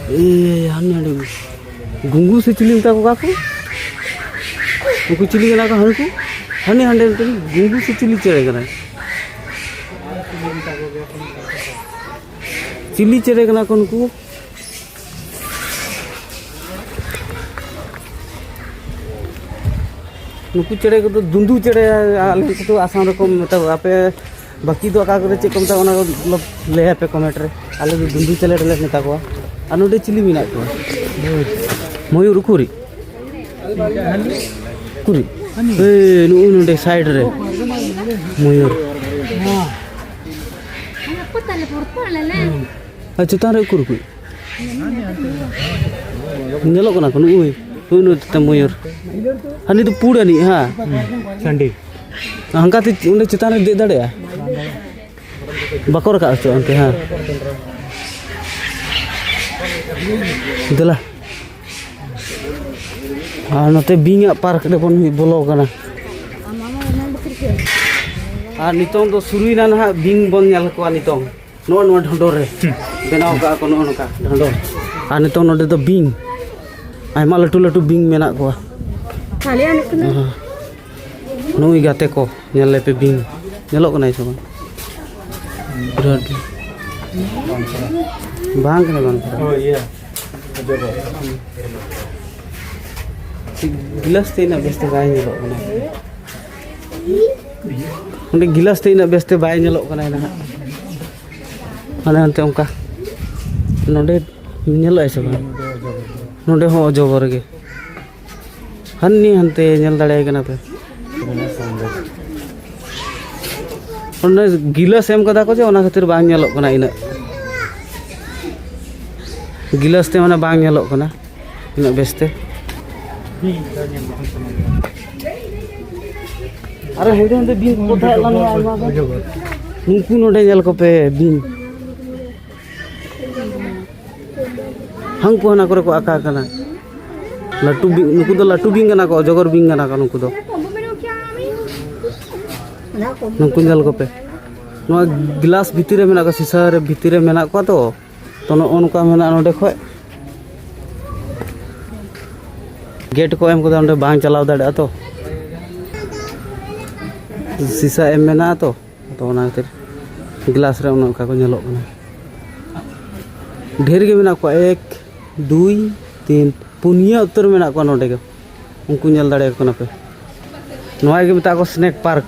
ᱮᱭ, ᱦᱟᱱᱮ ᱦᱟᱸᱰᱮ ᱜᱷᱩᱸᱜᱩ ᱥᱮ ᱪᱤᱞᱤ ᱢᱮᱛᱟ ᱠᱚᱣᱟ ᱠᱚ? ᱩᱱᱠᱩ ᱪᱤᱞᱤ ᱠᱟᱱᱟ ᱠᱚ? ᱦᱟᱹᱱᱠᱩ ᱦᱟᱱᱮ ᱦᱟᱸᱰᱮ ᱢᱤᱫᱴᱮᱱ ᱜᱷᱩᱸᱜᱩ ᱥᱮ ᱪᱤᱞᱤ ᱪᱮᱬᱮ ᱠᱟᱱᱟᱭ? ᱪᱤᱞᱤ ᱪᱮᱬᱮ ᱠᱟᱱᱟ ᱠᱚ ᱱᱩᱠᱩ? ᱱᱩᱠᱩ ᱪᱮᱬᱮ ᱠᱚᱫᱚ ᱫᱩᱸᱫᱩ ᱪᱮᱬᱮ, ᱟᱞᱮ ᱥᱮᱫ ᱫᱚ ᱟᱥᱟᱢ ᱨᱮᱠᱚ ᱢᱮᱛᱟ ᱠᱚᱣᱟ᱾ ᱟᱯᱮ ᱵᱟᱹᱠᱤ ᱫᱚ ᱚᱠᱟ ᱠᱚᱨᱮ ᱪᱮᱫ ᱠᱚ ᱢᱮᱛᱟ ᱠᱚᱣᱟ, ᱚᱱᱟ ᱠᱚ ᱞᱟᱹᱭ ᱟᱯᱮ ᱠᱚᱢᱮᱱᱴ ᱨᱮ᱾ ᱟᱞᱮ ᱫᱚ ᱫᱩᱸᱫᱩ ᱪᱮᱬᱮ ᱞᱮ ᱢᱮᱛᱟ ᱠᱚᱣᱟ᱾ ᱟᱨ ᱱᱚᱰᱮ ᱪᱤᱞᱤ ᱢᱮᱱᱟᱜ ᱠᱚᱣᱟ? ᱢᱚᱭᱩᱨ ᱩᱠᱩᱨᱤᱡ? ᱩᱠᱩᱨᱤᱡ? ᱮᱭ, ᱱᱩᱜᱼᱩ ᱱᱚᱰᱮ ᱥᱟᱭᱤᱰ ᱨᱮ ᱢᱚᱭᱩᱨ᱾ ᱟᱨ ᱪᱮᱛᱟᱱ ᱨᱮ ᱩᱠᱩᱨ ᱩᱠᱩᱨᱤᱡ? ᱧᱮᱞᱚᱜ ᱠᱟᱱᱟ ᱠᱚ, ᱱᱩᱜᱼᱩᱭ, ᱱᱩᱜᱼᱩ ᱱᱩᱭ ᱛᱟᱛᱮ ᱢᱚᱭᱩᱨ᱾ ᱦᱟᱹᱱᱤ ᱫᱚ ᱯᱩᱲ ᱟᱹᱱᱤᱡ, ᱦᱮᱸ? ᱥᱟᱺᱰᱤ᱾ ᱦᱟᱱᱠᱟ ᱛᱮ ᱚᱸᱰᱮ ᱪᱮᱛᱟᱱ ᱨᱮ ᱫᱮᱡ ᱫᱟᱲᱮᱭᱟᱜᱼᱟ? ᱵᱟᱠᱚ ᱨᱟᱠᱟᱵ ᱦᱚᱪᱚᱜᱼᱟ ᱚᱱᱛᱮ, ᱦᱮᱸ᱾ ᱫᱮᱞᱟ᱾ ᱟᱨ ᱱᱚᱛᱮ ᱵᱤᱧᱟᱜ ᱯᱟᱨᱠ ᱨᱮᱵᱚᱱ ᱵᱚᱞᱚ ᱠᱟᱱᱟ᱾ ᱟᱨ ᱱᱤᱛᱚᱝ ᱫᱚ ᱥᱩᱨᱩᱭᱮᱱᱟ ᱱᱟᱦᱟᱜ, ᱵᱤᱧ ᱵᱚᱱ ᱧᱮᱞ ᱠᱚᱣᱟ ᱱᱤᱛᱚᱝ᱾ ᱱᱚᱜᱼᱚ ᱱᱚᱣᱟ ᱰᱷᱚᱸᱰᱚᱨ ᱨᱮ ᱵᱮᱱᱟᱣ ᱠᱟᱜᱼᱟ ᱠᱚ, ᱱᱚᱜᱼᱚ ᱱᱚᱝᱠᱟ ᱰᱷᱚᱸᱰᱚᱨ᱾ ᱟᱨ ᱱᱤᱛᱚᱝ ᱱᱚᱰᱮ ᱫᱚ ᱵᱤᱧ, ᱟᱭᱢᱟ ᱞᱟᱹᱴᱩ ᱞᱟᱹᱴᱩ ᱵᱤᱧ ᱢᱮᱱᱟᱜ ᱠᱚᱣᱟ᱾ ᱦᱮᱸ᱾ ᱱᱩᱭ ᱜᱟᱛᱮ ᱠᱚ, ᱧᱮᱞ ᱞᱮᱯᱮ ᱵᱤᱧ᱾ ᱧᱮᱞᱚᱜ ᱠᱟᱱᱟᱭ ᱥᱮ ᱵᱟᱝ? ᱵᱤᱨᱟᱴ ᱵᱤᱧ᱾ ᱵᱟᱝ ᱠᱟᱱᱟ, ᱵᱟᱝ ᱠᱟᱱᱟ᱾ ᱜᱤᱞᱟᱥ ᱛᱮ ᱤᱱᱟᱹᱜ ᱵᱮᱥ ᱛᱮ ᱵᱟᱭ ᱧᱮᱞᱚᱜ ᱠᱟᱱᱟ᱾ ᱚᱸᱰᱮ ᱜᱤᱞᱟᱥ ᱛᱮ ᱤᱱᱟᱹᱜ ᱵᱮᱥ ᱛᱮ ᱵᱟᱭ ᱧᱮᱞᱚᱜ ᱠᱟᱱᱟᱭ ᱱᱟᱦᱟᱜ᱾ ᱦᱟᱱᱮ ᱦᱟᱱᱛᱮ ᱚᱱᱠᱟ ᱱᱚᱰᱮ ᱧᱮᱞᱚᱜᱼᱟᱭ ᱥᱮ ᱵᱟᱝ? ᱱᱚᱰᱮ ᱦᱚᱸ ᱚᱡᱚᱜᱚᱨ ᱜᱮ᱾ ᱦᱟᱹᱱᱤ ᱦᱟᱱᱛᱮ ᱧᱮᱞ ᱫᱟᱲᱮᱭᱟᱭ ᱠᱟᱱᱟ ᱯᱮ᱾ ᱚᱸᱰᱮ ᱜᱤᱞᱟᱹᱥ ᱮᱢ ᱠᱟᱫᱟ ᱠᱚ ᱡᱮ, ᱚᱱᱟ ᱠᱷᱟᱹᱛᱤᱨ ᱵᱟᱝ ᱧᱮᱞᱚᱜ ᱠᱟᱱᱟ ᱤᱱᱟᱹᱜ᱾ ᱜᱤᱞᱟᱹᱥ ᱛᱮ ᱢᱟᱱᱮ ᱵᱟᱝ ᱧᱮᱞᱚᱜ ᱠᱟᱱᱟ᱾ ᱛᱤᱱᱟᱹᱜ ᱵᱮᱥᱛᱮ᱾ ᱟᱨᱚ ᱦᱮᱸᱫᱮ ᱦᱮᱸᱫᱮ ᱵᱤᱧ ᱠᱚ ᱛᱟᱦᱮᱸ ᱞᱮᱱᱟ ᱟᱭᱢᱟ ᱜᱟᱱ᱾ ᱱᱩᱠᱩ ᱱᱚᱰᱮ ᱧᱮᱞ ᱠᱚᱯᱮ, ᱵᱤᱧ᱾ ᱦᱟᱹᱱᱠᱩ ᱦᱟᱱᱟ ᱠᱚᱨᱮ ᱠᱚ ᱟᱠᱟ ᱠᱟᱱᱟ᱾ ᱞᱟᱹᱴᱩ ᱵᱤᱧ, ᱱᱩᱠᱩ ᱫᱚ ᱞᱟᱹᱴᱩ ᱵᱤᱧ ᱠᱟᱱᱟ ᱠᱚ, ᱚᱡᱚᱜᱚᱨ ᱵᱤᱧ ᱠᱟᱱᱟ ᱠᱚ ᱱᱩᱠᱩ ᱫᱚ᱾ ᱱᱩᱠᱩ ᱧᱮᱞ ᱠᱚᱯᱮ, ᱱᱚᱣᱟ ᱜᱞᱟᱥ ᱵᱷᱤᱛᱤᱨ ᱨᱮ ᱢᱮᱱᱟᱜ ᱠᱚᱣᱟ, ᱥᱤᱥᱟ ᱨᱮ ᱵᱷᱤᱛᱤᱨ ᱨᱮ ᱢᱮᱱᱟᱜ ᱠᱚᱣᱟ ᱛᱚ᱾ ᱛᱚ, ᱱᱚᱜᱼᱚ ᱱᱚᱝᱠᱟ ᱢᱮᱱᱟᱜᱼᱟ ᱱᱚᱰᱮ ᱠᱷᱚᱡ᱾ ᱜᱮᱴ ᱠᱚ ᱮᱢ ᱠᱟᱫᱟ, ᱚᱸᱰᱮ ᱵᱟᱝ ᱪᱟᱞᱟᱣ ᱫᱟᱲᱮᱭᱟᱜᱼᱟ ᱛᱚ, ᱥᱤᱥᱟ ᱮᱢ ᱢᱮᱱᱟᱜᱼᱟ ᱛᱚ᱾ ᱛᱚ, ᱚᱱᱟ ᱠᱷᱟᱹᱛᱤᱨ ᱜᱞᱟᱥ ᱨᱮ ᱚᱱᱮ ᱚᱱᱠᱟ ᱠᱚ ᱧᱮᱞᱚᱜ ᱠᱟᱱᱟ᱾ ᱰᱷᱮᱨ ᱜᱮ ᱢᱮᱱᱟᱜ ᱠᱚᱣᱟ, ᱮᱠ, ᱫᱩᱭ, ᱛᱤᱱ, ᱯᱩᱱᱭᱟᱹ ᱩᱛᱟᱹᱨ ᱢᱮᱱᱟᱜ ᱠᱚᱣᱟ ᱱᱚᱰᱮ ᱜᱮ᱾ ᱩᱱᱠᱩ ᱧᱮᱞ ᱫᱟᱲᱮᱭᱟᱠᱚ ᱠᱟᱱᱟ ᱯᱮ᱾ ᱱᱚᱣᱟ ᱜᱮ ᱢᱮᱛᱟᱜ ᱠᱚ ᱥᱱᱮᱠ ᱯᱟᱨᱠ᱾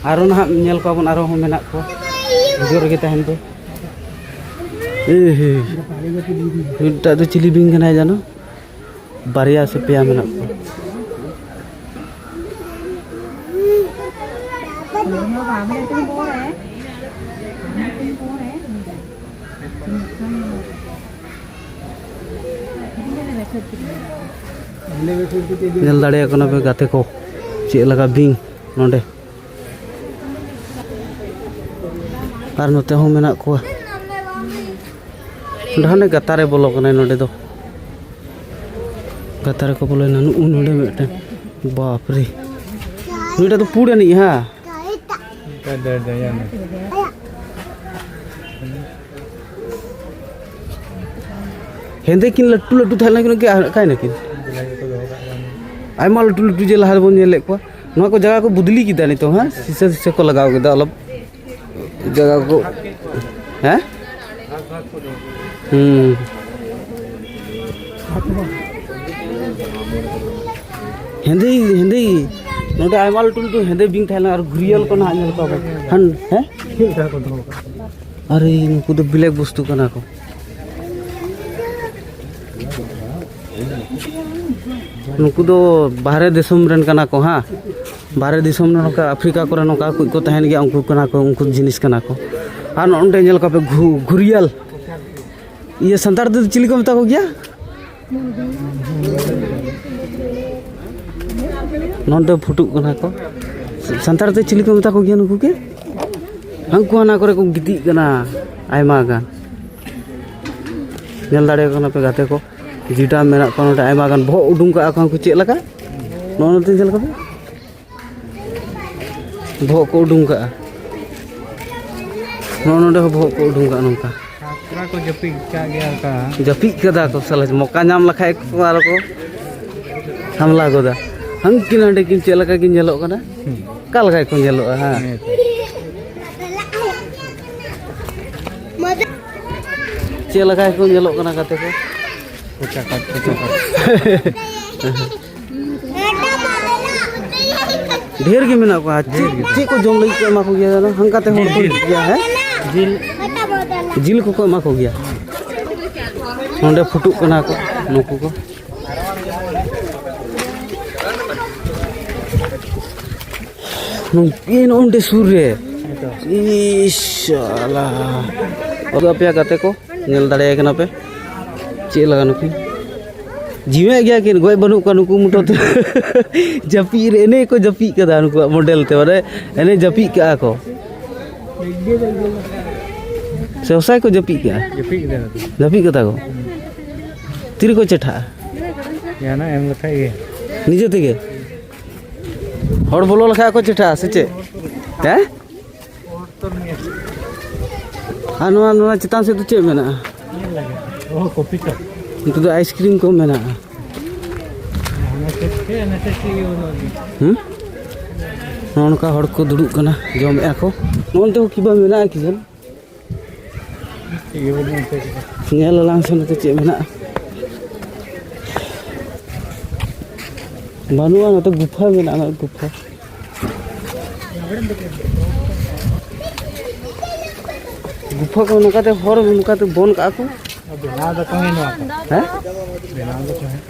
ᱟᱨᱚ ᱱᱟᱦᱟᱜ ᱧᱮᱞ ᱠᱚᱣᱟ ᱵᱚᱱ, ᱟᱨᱚ ᱦᱚᱸ ᱢᱮᱱᱟᱜ ᱠᱚᱣᱟ᱾ ᱵᱷᱤᱰᱤᱭᱳ ᱨᱮᱜᱮ ᱛᱟᱦᱮᱱ ᱯᱮ᱾ ᱮ ᱦᱮ, ᱢᱤᱫᱴᱟᱜ ᱫᱚ ᱪᱤᱞᱤ ᱵᱤᱧ ᱠᱟᱱᱟᱭ ᱡᱟᱱᱚ? ᱵᱟᱨᱭᱟ ᱥᱮ ᱯᱮᱭᱟ ᱢᱮᱱᱟᱜ ᱠᱚᱣᱟ᱾ ᱧᱮᱞ ᱫᱟᱲᱮᱭᱟᱜ ᱠᱟᱱᱟ ᱯᱮ ᱜᱟᱛᱮ ᱠᱚ, ᱪᱮᱫ ᱞᱮᱠᱟ ᱵᱤᱧ ᱱᱚᱰᱮ᱾ ᱟᱨ ᱱᱚᱛᱮ ᱦᱚᱸ ᱢᱮᱱᱟᱜ ᱠᱚᱣᱟ᱾ ᱚᱸᱰᱮ ᱦᱟᱱᱮ ᱜᱟᱛᱟ ᱨᱮ ᱵᱚᱞᱚ ᱠᱟᱱᱟᱭ ᱱᱚᱰᱮ ᱫᱚ᱾ ᱜᱟᱛᱟ ᱨᱮᱠᱚ ᱵᱚᱞᱚᱭᱮᱱᱟ᱾ ᱱᱩᱜᱼᱩ ᱱᱚᱰᱮ ᱢᱤᱫᱴᱮᱱ᱾ ᱵᱟᱯ ᱨᱮ᱾ ᱱᱩᱭᱴᱟᱜ ᱫᱚ ᱯᱩᱲ ᱟᱹᱱᱤᱡ, ᱦᱮᱸ? ᱦᱮᱸᱫᱮ ᱠᱤᱱ ᱞᱟᱹᱴᱩ ᱞᱟᱹᱴᱩ ᱛᱟᱦᱮᱸ ᱞᱮᱱᱟ ᱠᱤᱱ, ᱚᱠᱟᱭᱮᱱᱟ ᱠᱤᱱ? ᱟᱭᱢᱟ ᱞᱟᱹᱴᱩ ᱞᱟᱹᱴᱩ ᱡᱮ ᱞᱟᱦᱟ ᱨᱮᱵᱚᱱ ᱧᱮᱞᱮᱫ ᱠᱚᱣᱟ᱾ ᱱᱚᱣᱟ ᱠᱚ ᱡᱟᱭᱜᱟ ᱠᱚ ᱵᱚᱫᱞᱤ ᱠᱮᱫᱟ ᱱᱤᱛᱚᱝ, ᱦᱮᱸ? ᱥᱤᱥᱟᱹ ᱥᱤᱥᱟᱹ ᱠᱚ ᱞᱟᱜᱟᱣ ᱠᱮᱫᱟ ᱟᱞᱚ ᱡᱟᱭᱜᱟ ᱠᱚ, ᱦᱮᱸ? ᱦᱩᱸ᱾ ᱦᱮᱸᱫᱮ, ᱦᱮᱸᱫᱮ᱾ ᱱᱚᱰᱮ ᱟᱭᱢᱟ ᱞᱟᱹᱴᱩ ᱞᱟᱹᱴᱩ ᱦᱮᱸᱫᱮ ᱵᱤᱧ ᱛᱟᱦᱮᱸ ᱞᱮᱱᱟ ᱟᱨ ᱜᱷᱩᱨᱤᱭᱟᱹᱞ ᱠᱚ ᱱᱟᱦᱟᱜ ᱧᱮᱞ ᱠᱚᱣᱟ ᱵᱚᱱ᱾ ᱦᱟᱱ-, ᱦᱮᱸ? ᱟᱨᱮ, ᱱᱩᱠᱩ ᱫᱚ ᱵᱞᱮᱠ ᱵᱚᱥᱛᱩ ᱠᱟᱱᱟ ᱠᱚ᱾ ᱱᱩᱠᱩ ᱫᱚ ᱵᱟᱦᱨᱮ ᱫᱤᱥᱚᱢ ᱨᱮᱱ ᱠᱟᱱᱟ ᱠᱚ, ᱦᱟᱸ᱾ ᱵᱟᱦᱨᱮ ᱫᱤᱥᱚᱢ ᱨᱮ ᱱᱚᱝᱠᱟ ᱟᱯᱷᱨᱤᱠᱟ ᱠᱚᱨᱮ ᱱᱚᱝᱠᱟ ᱠᱚ ᱛᱟᱦᱮᱱ ᱜᱮᱭᱟ, ᱩᱱᱠᱩ ᱠᱟᱱᱟ ᱠᱚ, ᱩᱱᱠᱩ ᱡᱤᱱᱤᱥ ᱠᱟᱱᱟ ᱠᱚ᱾ ᱟᱨ ᱱᱚᱜᱼᱚ ᱱᱚᱸᱰᱮ ᱧᱮᱞ ᱠᱚᱯᱮ, ᱜᱷᱩ-, ᱜᱷᱩᱨᱤᱭᱟᱞ᱾ ᱤᱭᱟᱹ, ᱥᱟᱱᱛᱟᱲ ᱛᱮᱫᱚ ᱪᱤᱞᱤ ᱠᱚ ᱢᱮᱛᱟ ᱠᱚ ᱜᱮᱭᱟ? ᱱᱚᱸᱰᱮ ᱯᱷᱩᱴᱩᱜ ᱠᱟᱱᱟ ᱠᱚ᱾ ᱥᱟᱱᱛᱟᱲ ᱛᱮ ᱪᱤᱞᱤ ᱠᱚ ᱢᱮᱛᱟ ᱠᱚ ᱜᱮᱭᱟ ᱱᱩᱠᱩ ᱜᱮ? ᱦᱟᱱᱠᱩ ᱦᱟᱱᱟ ᱠᱚᱨᱮ ᱠᱚ ᱜᱤᱛᱤᱡ ᱠᱟᱱᱟ ᱟᱭᱢᱟ ᱜᱟᱱ᱾ ᱧᱮᱞ ᱫᱟᱲᱮᱭᱟᱠᱚ ᱠᱟᱱᱟ ᱯᱮ ᱜᱟᱛᱮ ᱠᱚ, ᱡᱮᱴᱟ ᱢᱮᱱᱟᱜ ᱠᱚᱣᱟ ᱱᱚᱸᱰᱮ ᱟᱭᱢᱟ ᱜᱟᱱ ᱵᱚᱦᱚᱜ ᱩᱰᱩᱝ ᱠᱟᱜᱼᱟ ᱠᱚ ᱦᱟᱱᱠᱩ ᱪᱮᱫ ᱞᱮᱠᱟ? ᱱᱚᱜᱼᱚ ᱱᱚᱛᱮ ᱧᱮᱞ ᱠᱚᱯᱮ᱾ ᱵᱚᱦᱚᱜ ᱠᱚ ᱩᱰᱩᱝ ᱠᱟᱜᱼᱟ᱾ ᱱᱚᱜᱼᱚ ᱱᱚᱰᱮ ᱦᱚᱸ ᱵᱚᱦᱚᱜ ᱠᱚ ᱩᱰᱩᱝ ᱠᱟᱜᱼᱟ ᱱᱚᱝᱠᱟ᱾ ᱠᱚᱲᱟ ᱠᱚ ᱡᱟᱹᱯᱤᱫ ᱠᱟᱜ ᱜᱮᱭᱟ ᱚᱱᱠᱟ᱾ ᱡᱟᱹᱯᱤᱫ ᱠᱟᱫᱟ ᱠᱚ ᱥᱟᱞᱟ, ᱢᱚᱠᱟ ᱧᱟᱢ ᱞᱮᱠᱷᱟᱡ ᱠᱚ ᱟᱨᱚ ᱠᱚ ᱦᱟᱢᱞᱟ ᱜᱚᱫᱟ᱾ ᱦᱟᱱᱠᱤᱱ ᱦᱟᱸᱰᱮ ᱠᱤᱱ ᱪᱮᱫ ᱞᱮᱠᱟ ᱠᱤᱱ ᱧᱮᱞᱚᱜ ᱠᱟᱱᱟ? ᱦᱩᱸ᱾ ᱚᱠᱟ ᱞᱮᱠᱟ ᱠᱚ ᱧᱮᱞᱚᱜᱼᱟ? ᱦᱮᱸ᱾ ᱦᱮᱸ ᱛᱚ᱾ ᱪᱮᱫ ᱞᱮᱠᱟ ᱠᱚ ᱧᱮᱞᱚᱜ ᱠᱟᱱᱟ ᱜᱟᱛᱮ ᱠᱚ? ᱯᱚᱪᱟ ᱠᱟᱴ, ᱯᱚᱪᱟ ᱠᱟᱴ᱾ ᱰᱷᱮᱨ ᱜᱮ ᱢᱮᱱᱟᱜ ᱠᱚᱣᱟ᱾ ᱪᱮᱫ, ᱪᱮᱫ ᱠᱚ ᱡᱚᱢ ᱞᱟᱹᱜᱤᱫ ᱠᱚ ᱮᱢᱟ ᱠᱚ ᱜᱮᱭᱟ ᱡᱟᱱᱚ? ᱦᱟᱱᱠᱟᱛᱮ ᱦᱚᱲ ᱠᱚ ᱦᱤᱡᱩᱜ ᱜᱮᱭᱟ, ᱦᱮᱸ? ᱡᱤᱞ᱾ ᱡᱤᱞ ᱠᱚᱠᱚ ᱮᱢᱟ ᱠᱚ ᱜᱮᱭᱟ᱾ ᱱᱚᱸᱰᱮ ᱯᱷᱩᱴᱩᱜ ᱠᱟᱱᱟ ᱠᱚ ᱱᱩᱠᱩ ᱠᱚ᱾ ᱱᱚᱝᱠᱤᱱ ᱚᱸᱰᱮ ᱥᱩᱨ ᱨᱮ᱾ ᱤᱥ, ᱥᱟᱞᱟ᱾ ᱟᱫᱚ ᱟᱯᱮᱭᱟᱜ ᱜᱟᱛᱮ ᱠᱚ ᱧᱮᱞ ᱫᱟᱲᱮᱭᱟᱭ ᱠᱟᱱᱟ ᱯᱮ᱾ ᱪᱮᱫ ᱞᱮᱠᱟ ᱱᱩᱠᱤᱱ? ᱡᱤᱣᱮᱫ ᱜᱮᱭᱟ ᱠᱤᱱ, ᱜᱚᱡ ᱵᱟᱹᱱᱩᱜ ᱠᱚᱣᱟ ᱱᱩᱠᱩ ᱢᱚᱴᱚ ᱛᱮ᱾ ᱡᱟᱹᱯᱤᱫ ᱨᱮ ᱮᱱᱮ ᱠᱚ ᱡᱟᱹᱯᱤᱫ ᱠᱟᱫᱟ ᱱᱩᱠᱩᱣᱟᱜ ᱢᱚᱰᱮᱞ ᱛᱮ, ᱢᱟᱱᱮ ᱮᱱᱮ ᱡᱟᱹᱯᱤᱫ ᱠᱟᱜᱼᱟ ᱠᱚ᱾ ᱥᱮ ᱦᱚᱥᱟᱭ ᱠᱚ ᱡᱟᱹᱯᱤᱫ ᱠᱟᱜᱼᱟ? ᱡᱟᱹᱯᱤᱫ ᱠᱮᱫᱟ ᱠᱚ᱾ ᱡᱟᱹᱯᱤᱫ ᱠᱟᱫᱟ ᱠᱚ? ᱛᱤᱨᱮᱠᱚ ᱪᱮᱴᱷᱟᱜᱼᱟ? ᱡᱟᱦᱟᱱᱟᱜ ᱮᱢ ᱞᱮᱠᱷᱟᱡ ᱜᱮ᱾ ᱱᱤᱡᱮ ᱛᱮᱜᱮ? ᱦᱚᱲ ᱵᱚᱞᱚ ᱞᱮᱠᱷᱟᱡ ᱠᱚ ᱪᱮᱴᱷᱟᱜᱼᱟ ᱥᱮ ᱪᱮᱫ? ᱦᱮᱸ? ᱟᱨ ᱱᱚᱣᱟ, ᱱᱚᱣᱟ ᱪᱮᱛᱟᱱ ᱥᱮᱫ ᱫᱚ ᱪᱮᱫ ᱢᱮᱱᱟᱜᱼᱟ? ᱚ, ᱠᱚᱯᱷᱤ ᱥᱚᱯ᱾ ᱱᱤᱛᱚᱜ ᱫᱚ ᱟᱭᱤᱥᱠᱨᱤᱢ ᱠᱚ ᱢᱮᱱᱟᱜᱼᱟ᱾ ᱦᱟᱱᱟ ᱥᱮᱫ ᱪᱮᱫ, ᱦᱟᱱᱟ ᱥᱮᱫ ᱪᱮᱫ ᱜᱮ ᱵᱟᱹᱱᱩᱜᱼᱟ᱾ ᱦᱩᱸ? ᱱᱚᱜᱼᱚ ᱱᱚᱝᱠᱟ ᱦᱚᱲ ᱠᱚ ᱫᱩᱲᱩᱵ ᱠᱟᱱᱟ, ᱡᱚᱢᱮᱫᱼᱟ ᱠᱚ᱾ ᱱᱚᱜᱼᱚ ᱱᱚᱱᱛᱮ ᱦᱚᱸ ᱠᱤᱵᱟ ᱢᱮᱱᱟᱜᱼᱟ ᱠᱤ ᱡᱟᱱ? ᱪᱮᱫ ᱜᱮ ᱵᱟᱹᱱᱩᱜᱼᱟ ᱱᱚᱛᱮ ᱨᱮᱫᱚ᱾ ᱧᱮᱞ ᱟᱞᱟᱝ ᱥᱮ ᱱᱚᱛᱮ ᱪᱮᱫ ᱢᱮᱱᱟᱜᱼᱟ᱾ ᱵᱟᱹᱱᱩᱜᱼᱟ, ᱱᱚᱛᱮ ᱜᱩᱯᱷᱟ ᱢᱮᱱᱟᱜᱼᱟ, ᱱᱚᱜᱼᱚᱭ ᱜᱩᱯᱷᱟ᱾ ᱜᱩᱯᱷᱟ ᱠᱚ ᱱᱚᱝᱠᱟᱛᱮ ᱦᱚᱨ ᱱᱚᱝᱠᱟᱛᱮ ᱵᱚᱱ ᱠᱟᱜᱼᱟ ᱠᱚ᱾ ᱵᱮᱱᱟᱣ ᱫᱚᱠᱚ ᱦᱮᱸ ᱱᱚᱣᱟ ᱠᱚ᱾ ᱦᱮᱸ? ᱵᱮᱱᱟᱣ ᱫᱚᱠᱚ ᱦᱮᱸ᱾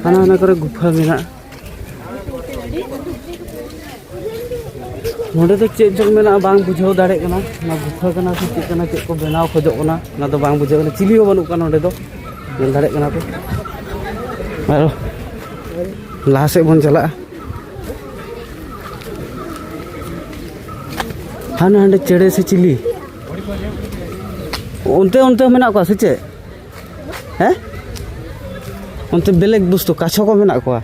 ᱦᱟᱱᱟ ᱦᱟᱱᱟ ᱠᱚᱨᱮ ᱜᱩᱯᱷᱟ ᱢᱮᱱᱟᱜᱼᱟ᱾ ᱱᱚᱰᱮ ᱫᱚ ᱪᱮᱫ ᱪᱚᱝ ᱢᱮᱱᱟᱜᱼᱟ, ᱵᱟᱝ ᱵᱩᱡᱷᱟᱹᱣ ᱫᱟᱲᱮᱭᱟᱜ ᱠᱟᱱᱟ᱾ ᱚᱱᱟ ᱜᱩᱯᱷᱟᱹ ᱠᱟᱱᱟ ᱥᱮ ᱪᱮᱫ ᱠᱟᱱᱟ, ᱪᱮᱫ ᱠᱚ ᱵᱮᱱᱟᱣ ᱠᱷᱚᱡᱚᱜ ᱠᱟᱱᱟ, ᱚᱱᱟ ᱫᱚ ᱵᱟᱝ ᱵᱩᱡᱷᱟᱹᱣ ᱠᱟᱱᱟ᱾ ᱪᱤᱞᱤ ᱦᱚᱸ ᱵᱟᱹᱱᱩᱜ ᱠᱚᱣᱟ ᱱᱚᱰᱮ ᱫᱚ, ᱧᱮᱞ ᱫᱟᱲᱮᱭᱟᱜ ᱠᱟᱱᱟ ᱯᱮ᱾ ᱟᱨᱚ ᱞᱟᱦᱟ ᱥᱮᱫ ᱵᱚᱱ ᱪᱟᱞᱟᱜᱼᱟ᱾ ᱦᱟᱱᱮ ᱦᱟᱸᱰᱮ ᱪᱮᱬᱮ ᱥᱮ ᱪᱤᱞᱤ, ᱚᱱᱛᱮ, ᱚᱱᱛᱮ ᱢᱮᱱᱟᱜ ᱠᱚᱣᱟ ᱥᱮ ᱪᱮᱫ? ᱦᱮᱸ, ᱚᱱᱛᱮ ᱵᱞᱮᱠ ᱵᱩᱥ ᱛᱚ, ᱠᱟᱪᱷᱚ ᱠᱚ ᱢᱮᱱᱟᱜ ᱠᱚᱣᱟ᱾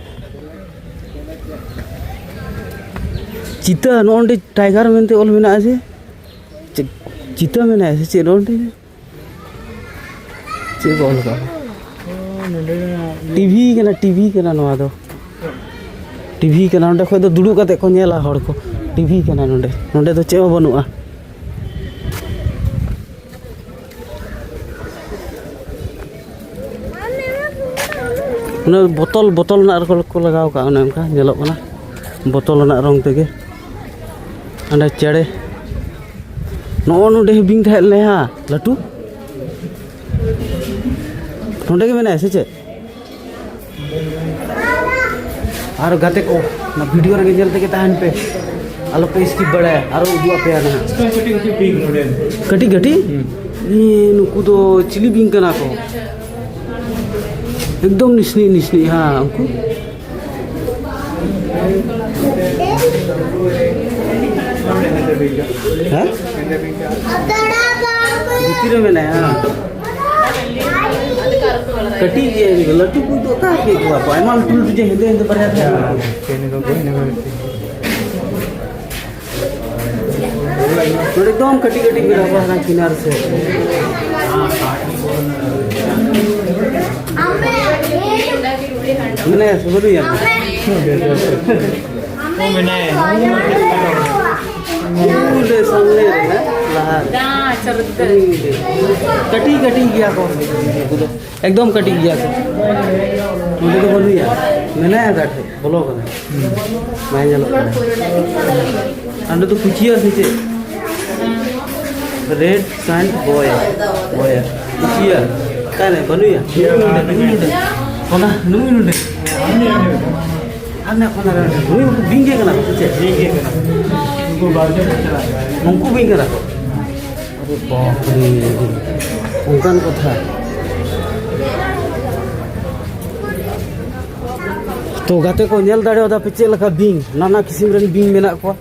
ᱪᱤᱛᱟᱹ, ᱱᱚᱜᱼᱚ ᱱᱚᱸᱰᱮ ᱴᱟᱭᱜᱟᱨ ᱢᱮᱱᱛᱮ ᱚᱞ ᱢᱮᱱᱟᱜᱼᱟ ᱡᱮ, ᱪᱮᱫ ᱪᱤᱛᱟᱹ ᱢᱮᱱᱟᱭᱟ ᱥᱮ ᱪᱮᱫ ᱱᱚᱸᱰᱮ? ᱪᱮᱫ ᱠᱚ ᱚᱞ ᱠᱟᱜᱼᱟ? ᱴᱤᱵᱷᱤ ᱠᱟᱱᱟ, ᱴᱤᱵᱷᱤ ᱠᱟᱱᱟ ᱱᱚᱣᱟ ᱫᱚ᱾ ᱴᱤᱵᱷᱤ ᱠᱟᱱᱟ, ᱱᱚᱸᱰᱮ ᱠᱷᱚᱡ ᱫᱚ ᱫᱩᱲᱩᱵ ᱠᱟᱛᱮ ᱠᱚ ᱧᱮᱞᱟ ᱦᱚᱲ ᱠᱚ᱾ ᱴᱤᱵᱷᱤ ᱠᱟᱱᱟ ᱱᱚᱸᱰᱮ, ᱱᱚᱸᱰᱮ ᱫᱚ ᱪᱮᱫ ᱦᱚᱸ ᱵᱟᱹᱱᱩᱜᱼᱟ᱾ ᱚᱱᱟ ᱵᱚᱛᱚᱞ, ᱵᱚᱛᱚᱞ ᱨᱮᱱᱟᱜ ᱨᱚᱝ ᱠᱚ ᱞᱟᱜᱟᱣ ᱠᱟᱜᱼᱟ, ᱚᱱᱮ ᱚᱱᱠᱟ ᱧᱮᱞᱚᱜ ᱠᱟᱱᱟ, ᱵᱚᱛᱚᱞ ᱨᱮᱱᱟᱜ ᱨᱚᱝ ᱛᱮᱜᱮ᱾ ᱦᱟᱸᱰᱮ ᱪᱮᱬᱮ, ᱱᱚᱜᱼᱚ ᱱᱚᱰᱮ ᱵᱤᱧ ᱛᱟᱦᱮᱸ ᱞᱮᱱᱟᱭ ᱦᱟ, ᱞᱟᱹᱴᱩ, ᱱᱚᱰᱮ ᱜᱮ ᱢᱮᱱᱟᱭᱟ ᱥᱮ ᱪᱮᱫ? ᱟᱨ ᱜᱟᱛᱮ ᱠᱚ, ᱚᱱᱟ ᱵᱷᱤᱰᱤᱭᱳ ᱨᱮᱜᱮ ᱧᱮᱞ ᱛᱮᱜᱮ ᱛᱟᱦᱮᱱ ᱯᱮ, ᱟᱞᱚ ᱯᱮ ᱥᱠᱤᱯ ᱵᱟᱲᱟᱭᱟ, ᱟᱨᱚ ᱩᱫᱩᱜ ᱟᱯᱮᱭᱟ ᱱᱟᱦᱟᱜ᱾ ᱠᱟᱹᱴᱤᱡ ᱠᱟᱹᱴᱤᱡ ᱯᱤᱝᱠ ᱱᱚᱰᱮ᱾ ᱠᱟᱹᱴᱤᱡ ᱠᱟᱹᱴᱤᱡ? ᱦᱩᱸ᱾ ᱤᱭᱟᱹ, ᱱᱩᱠᱩ ᱫᱚ ᱪᱤᱞᱤ ᱵᱤᱧ ᱠᱟᱱᱟ ᱠᱚ? ᱮᱠᱫᱚᱢ ᱱᱤᱥᱱᱤ ᱱᱤᱥᱱᱤ, ᱦᱮᱸ, ᱩᱱᱠᱩ᱾ ᱦᱮᱸ? ᱵᱷᱤᱛᱤᱨ ᱨᱮ ᱢᱮᱱᱟᱭᱟ᱾ ᱠᱟᱹᱴᱤᱡ ᱜᱮᱭᱟ, ᱞᱟᱹᱴᱩ ᱠᱚ ᱫᱚ ᱚᱠᱟ ᱠᱚ ᱠᱚᱣᱟ ᱠᱚ? ᱟᱭᱢᱟ ᱞᱟᱹᱴᱩ ᱞᱟᱹᱴᱩ ᱡᱮ ᱦᱮᱸᱫᱮ ᱦᱮᱸᱫᱮ ᱵᱟᱨᱭᱟ ᱛᱟᱦᱮᱸ ᱠᱟᱱᱟ᱾ ᱱᱚᱰᱮ ᱮᱠᱫᱚᱢ ᱠᱟᱹᱴᱤᱡ ᱠᱟᱹᱴᱤᱡ ᱢᱮᱱᱟᱜ ᱠᱚᱣᱟ, ᱦᱟᱱᱟ ᱠᱤᱱᱟᱨ ᱥᱮᱫ᱾ ᱢᱮᱱᱟᱭᱟ ᱥᱮ ᱵᱟᱹᱱᱩᱭᱟ? ᱢᱮᱱᱟᱭᱟ᱾ ᱩᱱᱤ ᱫᱚ ᱥᱟᱢᱱᱮ ᱨᱮ, ᱦᱮᱸ? ᱞᱟᱦᱟ ᱨᱮ᱾ ᱠᱟᱹᱴᱤᱡ ᱠᱟᱹᱴᱤᱡ ᱜᱮᱭᱟ ᱠᱚ ᱩᱱᱠᱩ ᱫᱚ᱾ ᱮᱠᱫᱚᱢ ᱠᱟᱹᱴᱤᱡ ᱜᱮᱭᱟ ᱠᱚ᱾ ᱱᱚᱰᱮ ᱫᱚ ᱵᱟᱹᱱᱩᱭᱟ, ᱢᱮᱱᱟᱭᱟ ᱚᱠᱟ ᱴᱷᱮᱡ, ᱵᱚᱞᱚ ᱠᱟᱱᱟᱭ, ᱵᱟᱭ ᱧᱮᱞᱚᱜ ᱠᱟᱱᱟ᱾ ᱟᱨ ᱱᱚᱰᱮ ᱫᱚ ᱠᱩᱪᱤᱭᱟ ᱥᱮ ᱪᱮᱫ? ᱨᱮᱰ ᱥᱟᱱᱰ ᱵᱚᱭ, ᱵᱚᱭ, ᱠᱩᱪᱤᱭᱟ᱾ ᱚᱠᱟᱨᱮ? ᱵᱟᱹᱱᱩᱭᱟ? ᱱᱩᱭ ᱱᱚᱰᱮ, ᱱᱩᱭ ᱱᱚᱰᱮ᱾ ᱠᱚᱱᱟ, ᱱᱩᱭ ᱱᱚᱰᱮ᱾ ᱟᱨ ᱱᱮ ᱠᱚᱱᱟ ᱨᱮ ᱱᱩᱭ ᱵᱤᱧ ᱜᱮ ᱠᱟᱱᱟ ᱥᱮ ᱪᱮᱫ? ᱵᱤᱧ ᱜᱮ ᱠᱟᱱᱟ᱾ ᱱᱩᱠᱩ ᱵᱤᱧ ᱠᱟᱱᱟ ᱠᱚ᱾ ᱟᱨᱮ ᱵᱟᱯ ᱨᱮ, ᱚᱱᱠᱟᱱ ᱠᱟᱛᱷᱟ᱾ ᱛᱚ ᱜᱟᱛᱮ ᱠᱚ, ᱧᱮᱞ ᱫᱟᱲᱮᱭᱟᱫᱟ ᱯᱮ ᱪᱮᱫ ᱞᱮᱠᱟ ᱵᱤᱧ, ᱱᱟᱱᱟ ᱠᱤᱥᱤᱢ ᱨᱮᱱ ᱵᱤᱧ ᱢᱮᱱᱟᱜ ᱠᱚᱣᱟ᱾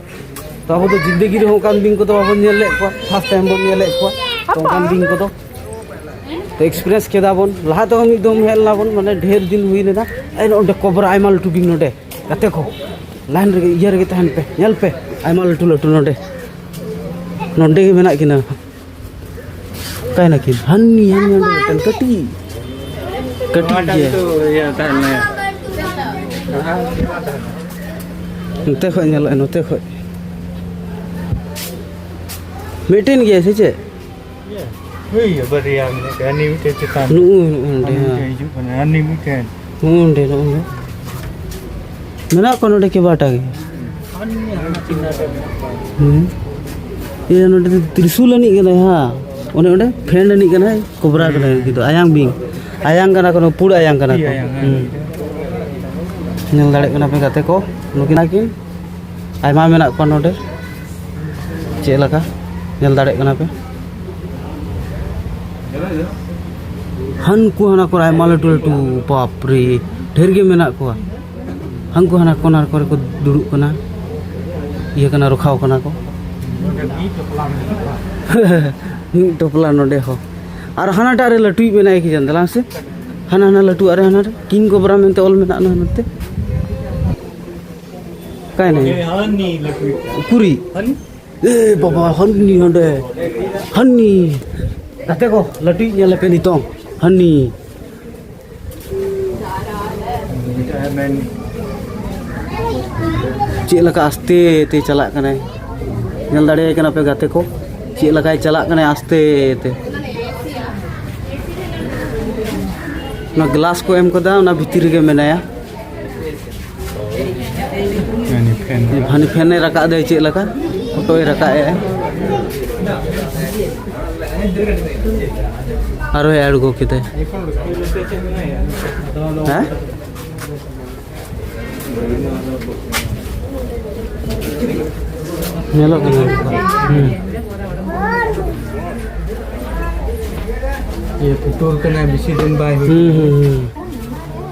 ᱛᱚ ᱟᱵᱚ ᱫᱚ ᱡᱤᱱᱫᱮᱜᱤ ᱨᱮᱦᱚᱸ ᱚᱱᱠᱟᱱ ᱵᱤᱧ ᱠᱚᱫᱚ ᱵᱟᱵᱚᱱ ᱧᱮᱞ ᱞᱮᱫ ᱠᱚᱣᱟ, ᱯᱷᱟᱥᱴ ᱴᱟᱭᱤᱢ ᱵᱚᱱ ᱧᱮᱞᱮᱫ ᱠᱚᱣᱟ᱾ ᱛᱚ ᱚᱱᱠᱟᱱ ᱵᱤᱧ ᱠᱚᱫᱚ ᱛᱚ ᱮᱠᱥᱯᱤᱨᱤᱭᱮᱱᱥ ᱠᱮᱫᱟ ᱵᱚᱱ᱾ ᱞᱟᱦᱟ ᱛᱮᱦᱚᱸ ᱢᱤᱫ ᱫᱚᱢ ᱦᱮᱡ ᱞᱮᱱᱟ ᱵᱚᱱ, ᱢᱟᱱᱮ ᱰᱷᱮᱨ ᱫᱤᱱ ᱦᱩᱭ ᱞᱮᱱᱟ᱾ ᱟᱨ ᱚᱸᱰᱮ ᱠᱚᱵᱨᱟ ᱟᱭᱢᱟ ᱞᱟᱹᱴᱩ ᱵᱤᱧ ᱱᱚᱰᱮ᱾ ᱜᱟᱛᱮ ᱠᱚ, ᱞᱟᱭᱤᱱ ᱨᱮᱜᱮ, ᱤᱭᱟᱹ ᱨᱮᱜᱮ ᱛᱟᱦᱮᱱ ᱯᱮ, ᱧᱮᱞ ᱯᱮ, ᱟᱭᱢᱟ ᱞᱟᱹᱴᱩ ᱞᱟᱹᱴᱩ ᱱᱚᱰᱮ, ᱱᱚᱰᱮ ᱜᱮ ᱢᱮᱱᱟᱜ ᱠᱤᱱᱟ᱾ ᱚᱠᱟᱭ ᱱᱟᱠᱤᱱ? ᱦᱟᱹᱱᱤ, ᱦᱟᱹᱱᱤ ᱚᱸᱰᱮ ᱢᱤᱫᱴᱮᱱ ᱠᱟᱹᱴᱤᱡ, ᱠᱟᱹᱴᱤᱡ ᱜᱮ᱾ ᱤᱭᱟᱹ ᱛᱟᱦᱮᱱ ᱢᱮ᱾ ᱱᱚᱛᱮ ᱠᱷᱚᱡ ᱧᱮᱞᱚᱜᱼᱟ, ᱱᱚᱛᱮ ᱠᱷᱚᱡ᱾ ᱢᱤᱫᱴᱮᱱ ᱜᱮᱭᱟ ᱥᱮ ᱪᱮᱫ? ᱦᱳᱭ, ᱵᱟᱨᱭᱟ ᱢᱮᱱᱟᱜ ᱠᱚᱣᱟ᱾ ᱦᱟᱹᱱᱤ ᱢᱤᱫᱴᱮᱱ ᱪᱮᱛᱟᱱ ᱨᱮ᱾ ᱱᱩᱜᱼᱩ, ᱱᱩᱜᱼᱩ ᱱᱚᱰᱮ, ᱦᱟᱹᱱᱤ ᱦᱮᱸ᱾ ᱢᱤᱫᱴᱮᱱ ᱦᱤᱡᱩᱜ ᱠᱟᱱᱟ, ᱦᱟᱹᱱᱤ ᱢᱤᱫᱴᱮᱱ᱾ ᱱᱩᱜᱼᱩ ᱱᱚᱰᱮ, ᱱᱩᱜᱼᱩ ᱱᱚᱰᱮ᱾ ᱢᱮᱱᱟᱜ ᱠᱚᱣᱟ ᱱᱚᱰᱮ ᱠᱮᱵᱟᱴᱟ ᱜᱮ᱾ ᱦᱟᱹᱱᱤ ᱦᱟᱱᱟ ᱪᱮᱛᱟᱱ ᱨᱮ ᱢᱮᱱᱟᱜ ᱠᱚᱣᱟ᱾ ᱦᱩᱸ᱾ ᱤᱭᱟᱹ, ᱱᱚᱰᱮ ᱫᱚ ᱛᱨᱤᱥᱩᱞ ᱟᱹᱱᱤᱡ ᱠᱟᱱᱟᱭ, ᱦᱮᱸ᱾ ᱩᱱᱤ ᱚᱸᱰᱮ ᱯᱷᱮᱱᱰ ᱟᱹᱱᱤᱡ ᱠᱟᱱᱟᱭ, ᱠᱚᱵᱨᱟ ᱠᱟᱱᱟᱭ, ᱩᱱᱠᱤᱱ ᱫᱚ ᱟᱭᱟᱝ ᱵᱤᱧ᱾ ᱟᱭᱟᱝ ᱠᱟᱱᱟ ᱠᱚ, ᱯᱩᱲ ᱟᱭᱟᱝ ᱠᱟᱱᱟ ᱠᱚ᱾ ᱟᱭᱟᱝ, ᱦᱮᱸ᱾ ᱦᱩᱸ᱾ ᱧᱮᱞ ᱫᱟᱲᱮᱭᱟᱜ ᱠᱟᱱᱟ ᱯᱮ ᱜᱟᱛᱮ ᱠᱚ, ᱱᱩᱠᱤᱱ ᱟᱹᱠᱤᱱ᱾ ᱟᱭᱢᱟ ᱢᱮᱱᱟᱜ ᱠᱚᱣᱟ ᱱᱚᱰᱮ᱾ ᱪᱮᱫ ᱞᱮᱠᱟ ᱧᱮᱞ ᱫᱟᱲᱮᱭᱟᱜ ᱠᱟᱱᱟ ᱯᱮ? ᱦᱟᱱᱠᱩ ᱦᱟᱱᱟ ᱠᱚᱨᱮ ᱟᱭᱢᱟ ᱞᱟᱹᱴᱩ ᱞᱟᱹᱴᱩ, ᱵᱟᱯ ᱨᱮ, ᱰᱷᱮᱨ ᱜᱮ ᱢᱮᱱᱟᱜ ᱠᱚᱣᱟ᱾ ᱦᱟᱱᱠᱩ ᱦᱟᱱᱟ ᱠᱚᱨᱱᱟᱨ ᱠᱚᱨᱮ ᱠᱚ ᱫᱩᱲᱩᱵ ᱠᱟᱱᱟ, ᱤᱭᱟᱹ ᱠᱟᱱᱟ, ᱨᱚᱠᱷᱟᱣ ᱠᱟᱱᱟ ᱠᱚ᱾ ᱢᱤᱫ ᱴᱚᱯᱞᱟ ᱱᱚᱰᱮ ᱦᱚᱸ᱾ ᱟᱨ ᱦᱟᱱᱟᱴᱟᱜ ᱨᱮ ᱞᱟᱹᱴᱩᱭᱤᱡ ᱢᱮᱱᱟᱭ ᱠᱤ ᱡᱟᱱ ᱫᱟᱞᱟᱝ ᱥᱮ? ᱦᱟᱱᱟ, ᱦᱟᱱᱟ ᱞᱟᱹᱴᱩᱣᱟᱜ ᱨᱮ, ᱦᱟᱱᱟ ᱨᱮ ᱠᱤᱝ ᱠᱚᱵᱨᱟ ᱢᱮᱱᱛᱮ ᱚᱞ ᱢᱮᱱᱟᱜᱼᱟ ᱱᱚᱛᱮ᱾ ᱚᱠᱟᱭᱱᱟᱭ? ᱦᱟᱹᱱᱤ ᱞᱟᱹᱴᱩᱭᱤᱡ᱾ ᱩᱠᱩᱨᱤᱡ? ᱦᱟᱹᱱᱤ? ᱮ ᱵᱟᱵᱟ, ᱦᱟᱹᱱᱤ ᱦᱟᱸᱰᱮ᱾ ᱦᱟᱹᱱᱤ᱾ ᱜᱟᱛᱮ ᱠᱚ, ᱞᱟᱹᱴᱩᱭᱤᱡ ᱧᱮᱞ ᱞᱮᱯᱮ ᱱᱤᱛᱚᱝ᱾ ᱦᱟᱹᱱᱤ᱾ ᱪᱮᱫ ᱞᱮᱠᱟ ᱟᱥᱛᱮ ᱛᱮ ᱪᱟᱞᱟᱜ ᱠᱟᱱᱟᱭ, ᱧᱮᱞ ᱫᱟᱲᱮᱭᱟᱭ ᱠᱟᱱᱟ ᱯᱮ ᱜᱟᱛᱮ ᱠᱚ, ᱪᱮᱫ ᱞᱮᱠᱟᱭ ᱪᱟᱞᱟᱜ ᱠᱟᱱᱟᱭ ᱟᱥᱛᱮ ᱛᱮ᱾ ᱚᱱᱟ ᱜᱞᱟᱥ ᱠᱚ ᱮᱢ ᱠᱟᱫᱟ, ᱚᱱᱟ ᱵᱷᱤᱛᱤᱨ ᱨᱮᱜᱮ ᱢᱮᱱᱟᱭᱟ᱾ ᱦᱟᱹᱱᱤ ᱯᱷᱮᱱ᱾ ᱦᱟᱹᱱᱤ ᱯᱷᱮᱱᱮ ᱨᱟᱠᱟᱵ ᱫᱟᱭ, ᱪᱮᱫ ᱞᱮᱠᱟ ᱯᱷᱳᱴᱳᱭ ᱨᱟᱠᱟᱵ ᱮᱜᱼᱟᱭ᱾ ᱟᱨᱚᱭ ᱟᱬᱜᱚ ᱠᱮᱫᱟᱭ᱾ ᱦᱮᱸ? ᱧᱮᱞᱚᱜ ᱠᱟᱱᱟ᱾ ᱦᱩᱸ᱾ ᱤᱭᱟᱹ ᱯᱩᱴᱩᱨ ᱠᱟᱱᱟᱭ, ᱵᱮᱥᱤ ᱫᱤᱱ ᱵᱟᱭ ᱦᱩᱭ ᱦᱩᱸ, ᱦᱩᱸ, ᱦᱩᱸ᱾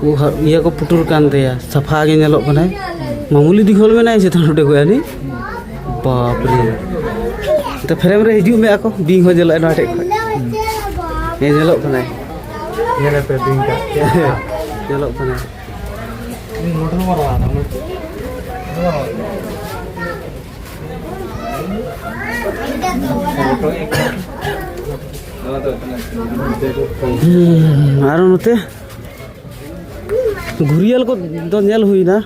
ᱩᱵ ᱦᱟ-, ᱤᱭᱟᱹ ᱠᱚ ᱯᱩᱴᱩᱨ ᱠᱟᱱ ᱛᱟᱭᱟ, ᱥᱟᱯᱷᱟ ᱜᱮ ᱧᱮᱞᱚᱜ ᱠᱟᱱᱟᱭ᱾ ᱢᱟᱢᱩᱞᱤ ᱫᱤ ᱦᱚᱲ ᱢᱮᱱᱟᱭᱟ ᱪᱮᱛᱟᱱ ᱨᱮ ᱠᱚᱭᱟ ᱱᱤ᱾ ᱵᱟᱯ ᱨᱮ᱾ ᱛᱚ ᱯᱷᱨᱮᱢ ᱨᱮ ᱦᱤᱡᱩᱜ ᱢᱮ ᱟᱠᱚ, ᱵᱤᱧ ᱦᱚᱸ ᱧᱮᱞᱚᱜᱼᱟ ᱱᱚᱣᱟ ᱴᱷᱮᱡ ᱠᱷᱚᱡ᱾ ᱦᱮᱸ, ᱧᱮᱞᱚᱜ ᱠᱟᱱᱟᱭ᱾ ᱧᱮᱞᱮ ᱯᱮ ᱵᱤᱧ ᱴᱟᱜ᱾ ᱧᱮᱞᱚᱜ ᱠᱟᱱᱟᱭ᱾ ᱦᱩᱸ, ᱟᱨᱚ ᱱᱚᱛᱮ ᱜᱷᱩᱨᱤᱭᱟᱞ ᱠᱚ ᱫᱚ ᱧᱮᱞ ᱦᱩᱭᱱᱟ᱾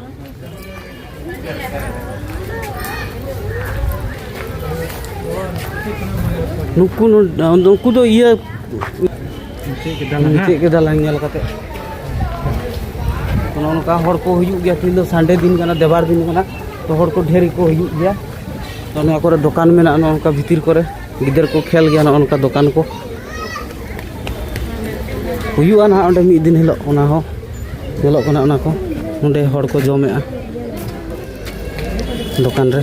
ᱱᱩᱠᱩ ᱱᱚ-, ᱱᱩᱠᱩ ᱫᱚ ᱤᱭᱟᱹ ᱪᱮᱫ ᱠᱮᱫᱟ ᱞᱟᱝ, ᱦᱮᱸ? ᱪᱮᱫ ᱠᱮᱫᱟ ᱞᱟᱝ ᱧᱮᱞ ᱠᱟᱛᱮ᱾ ᱱᱚᱜᱼᱚ ᱱᱚᱝᱠᱟ ᱦᱚᱲ ᱠᱚ ᱦᱩᱭᱩᱜ ᱜᱮᱭᱟ, ᱛᱮᱦᱮᱧ ᱫᱚ ᱥᱟᱱᱰᱮ ᱫᱤᱱ ᱠᱟᱱᱟ, ᱫᱮᱣᱟᱨ ᱫᱤᱱ ᱠᱟᱱᱟ, ᱛᱚ ᱦᱚᱲ ᱠᱚ ᱰᱷᱮᱨ ᱜᱮᱠᱚ ᱦᱩᱭᱩᱜ ᱜᱮᱭᱟ᱾ ᱛᱚ ᱱᱚᱣᱟ ᱠᱚᱨᱮ ᱫᱚᱠᱟᱱ ᱢᱮᱱᱟᱜᱼᱟ, ᱱᱚᱜᱼᱚ ᱱᱚᱝᱠᱟ ᱵᱷᱤᱛᱤᱨ ᱠᱚᱨᱮ ᱜᱤᱫᱟᱹᱨ ᱠᱚ ᱠᱷᱮᱞ ᱜᱮᱭᱟ, ᱱᱚᱜᱼᱚ ᱱᱚᱝᱠᱟ ᱫᱚᱠᱟᱱ ᱠᱚ ᱦᱩᱭᱩᱜᱼᱟ ᱱᱟᱦᱟᱜ ᱚᱸᱰᱮ ᱢᱤᱫ ᱫᱤᱱ ᱦᱤᱞᱳᱜ᱾ ᱚᱱᱟ ᱦᱚᱸ ᱧᱮᱞᱚᱜ ᱠᱟᱱᱟ, ᱚᱱᱟ ᱠᱚ ᱱᱚᱸᱰᱮ ᱦᱚᱲ ᱠᱚ ᱡᱚᱢᱮᱜᱼᱟ ᱫᱚᱠᱟᱱ ᱨᱮ᱾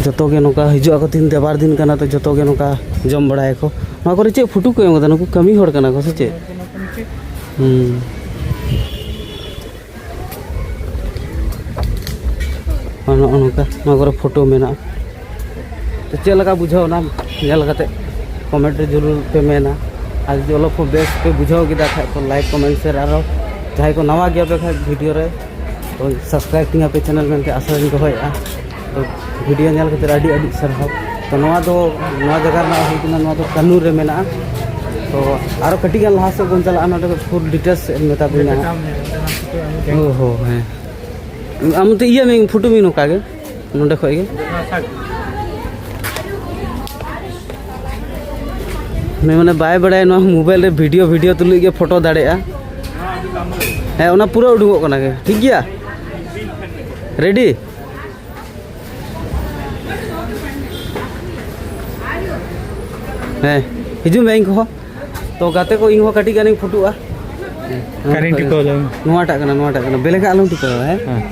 ᱡᱚᱛᱚ ᱜᱮ ᱱᱚᱝᱠᱟ ᱦᱤᱡᱩᱜ ᱟᱠᱚ, ᱛᱤᱦᱤᱧ ᱫᱮᱣᱟᱨ ᱫᱤᱱ ᱠᱟᱱᱟ, ᱛᱚ ᱡᱚᱛᱚ ᱜᱮ ᱱᱚᱝᱠᱟ ᱡᱚᱢ ᱵᱟᱲᱟᱭᱟᱠᱚ᱾ ᱱᱚᱣᱟ ᱠᱚᱨᱮ ᱪᱮᱫ ᱯᱷᱳᱴᱳ ᱠᱚ ᱮᱢ ᱠᱟᱫᱟ? ᱱᱩᱠᱩ ᱠᱟᱹᱢᱤ ᱦᱚᱲ ᱠᱟᱱᱟ ᱠᱚ ᱥᱮ ᱪᱮᱫ? ᱦᱩᱸ᱾ ᱟᱨ ᱱᱚᱜᱼᱚ ᱱᱚᱝᱠᱟ ᱱᱚᱣᱟ ᱠᱚᱨᱮ ᱯᱷᱳᱴᱳ ᱢᱮᱱᱟᱜᱼᱟ᱾ ᱛᱚ ᱪᱮᱫ ᱞᱮᱠᱟ ᱵᱩᱡᱷᱟᱹᱣ ᱮᱱᱟ ᱧᱮᱞ ᱠᱟᱛᱮ? ᱠᱚᱢᱮᱱᱴ ᱨᱮ ᱡᱚᱨᱩᱨ ᱯᱮ ᱢᱮᱱᱟ᱾ ᱟᱨ ᱡᱩᱫᱤ ᱚᱞᱚᱜ ᱠᱚ ᱵᱮᱥ ᱯᱮ ᱵᱩᱡᱷᱟᱹᱣ ᱠᱮᱫᱟ ᱠᱷᱟᱡ, ᱛᱚ ᱞᱟᱭᱤᱠ, ᱠᱚᱢᱮᱱᱴ, ᱥᱮᱭᱟᱨ, ᱟᱨᱚ ᱡᱟᱦᱟᱸᱭ ᱠᱚ ᱱᱟᱣᱟ ᱜᱮᱭᱟ ᱯᱮ ᱠᱷᱟᱡ ᱵᱷᱤᱰᱤᱭᱳ ᱨᱮ, ᱛᱚ ᱥᱟᱵᱥᱠᱨᱟᱭᱤᱵ ᱛᱤᱧᱟᱹ ᱯᱮ ᱪᱮᱱᱮᱞ ᱢᱮᱱᱛᱮ ᱟᱥᱟᱧ ᱫᱚᱦᱚᱭᱮᱫᱼᱟ᱾ ᱛᱚ ᱵᱷᱤᱰᱤᱭᱳ ᱧᱮᱞ ᱠᱟᱛᱮ ᱟᱹᱰᱤ ᱟᱹᱰᱤ ᱥᱟᱨᱦᱟᱣ᱾ ᱛᱚ ᱱᱚᱣᱟ ᱫᱚ, ᱱᱚᱣᱟ ᱡᱟᱭᱜᱟ ᱨᱮᱱᱟᱜ ᱦᱩᱭᱩᱜ ᱠᱟᱱᱟ, ᱱᱚᱣᱟ ᱫᱚ ᱠᱟᱱᱩᱨ ᱨᱮ ᱢᱮᱱᱟᱜᱼᱟ᱾ ᱛᱚ ᱟᱨᱚ ᱠᱟᱹᱴᱤᱡ ᱜᱟᱱ ᱞᱟᱦᱟ ᱥᱮᱫ ᱵᱚᱱ ᱪᱟᱞᱟᱜᱼᱟ, ᱱᱚᱰᱮ ᱯᱷᱩᱞ ᱰᱤᱴᱮᱞᱥ ᱢᱮᱛᱟ ᱵᱤᱱᱟ ᱦᱟᱸᱜ᱾ ᱚ ᱦᱚ, ᱦᱮᱸ᱾ ᱟᱢ ᱛᱮ ᱤᱭᱟᱹ ᱢᱮ, ᱯᱷᱳᱴᱳ ᱢᱮ ᱱᱚᱝᱠᱟ ᱜᱮ, ᱱᱚᱸᱰᱮ ᱠᱷᱚᱡ ᱜᱮ᱾ ᱢᱮ ᱢᱟᱱᱮ ᱵᱟᱭ ᱵᱟᱲᱟᱭᱟ ᱱᱚᱣᱟ ᱢᱳᱵᱟᱭᱤᱞ ᱨᱮ ᱵᱷᱤᱰᱤᱭᱳ, ᱵᱷᱤᱰᱤᱭᱳ ᱛᱩᱞᱩᱡ ᱜᱮ ᱯᱷᱳᱴᱳ ᱫᱟᱲᱮᱭᱟᱜᱼᱟ᱾ ᱦᱮᱸ, ᱚᱱᱟ ᱯᱩᱨᱟᱹ ᱩᱰᱩᱠᱚᱜ ᱠᱟᱱᱟ ᱜᱮ, ᱴᱷᱤᱠ ᱜᱮᱭᱟ? ᱨᱮᱰᱤ? ᱦᱮᱸ, ᱦᱤᱡᱩᱜ ᱢᱮ ᱤᱧ ᱠᱚᱦᱚᱸ᱾ ᱛᱚ ᱜᱟᱛᱮ ᱠᱚ, ᱤᱧ ᱦᱚᱸ ᱠᱟᱹᱴᱤᱡ ᱜᱟᱱᱤᱧ ᱯᱷᱳᱴᱳᱜᱼᱟ᱾ ᱠᱟᱨᱮᱱᱴ ᱴᱷᱤᱠᱟᱹᱣ ᱞᱮᱢ᱾ ᱱᱚᱣᱟᱴᱟᱜ ᱠᱟᱱᱟ, ᱱᱚᱣᱟᱴᱟᱜ ᱠᱟᱱᱟ, ᱵᱮᱞᱮᱠᱟᱜ ᱟᱞᱚᱢ ᱴᱷᱤᱠᱟᱹᱣᱟ, ᱦᱮᱸ? ᱦᱮᱸ᱾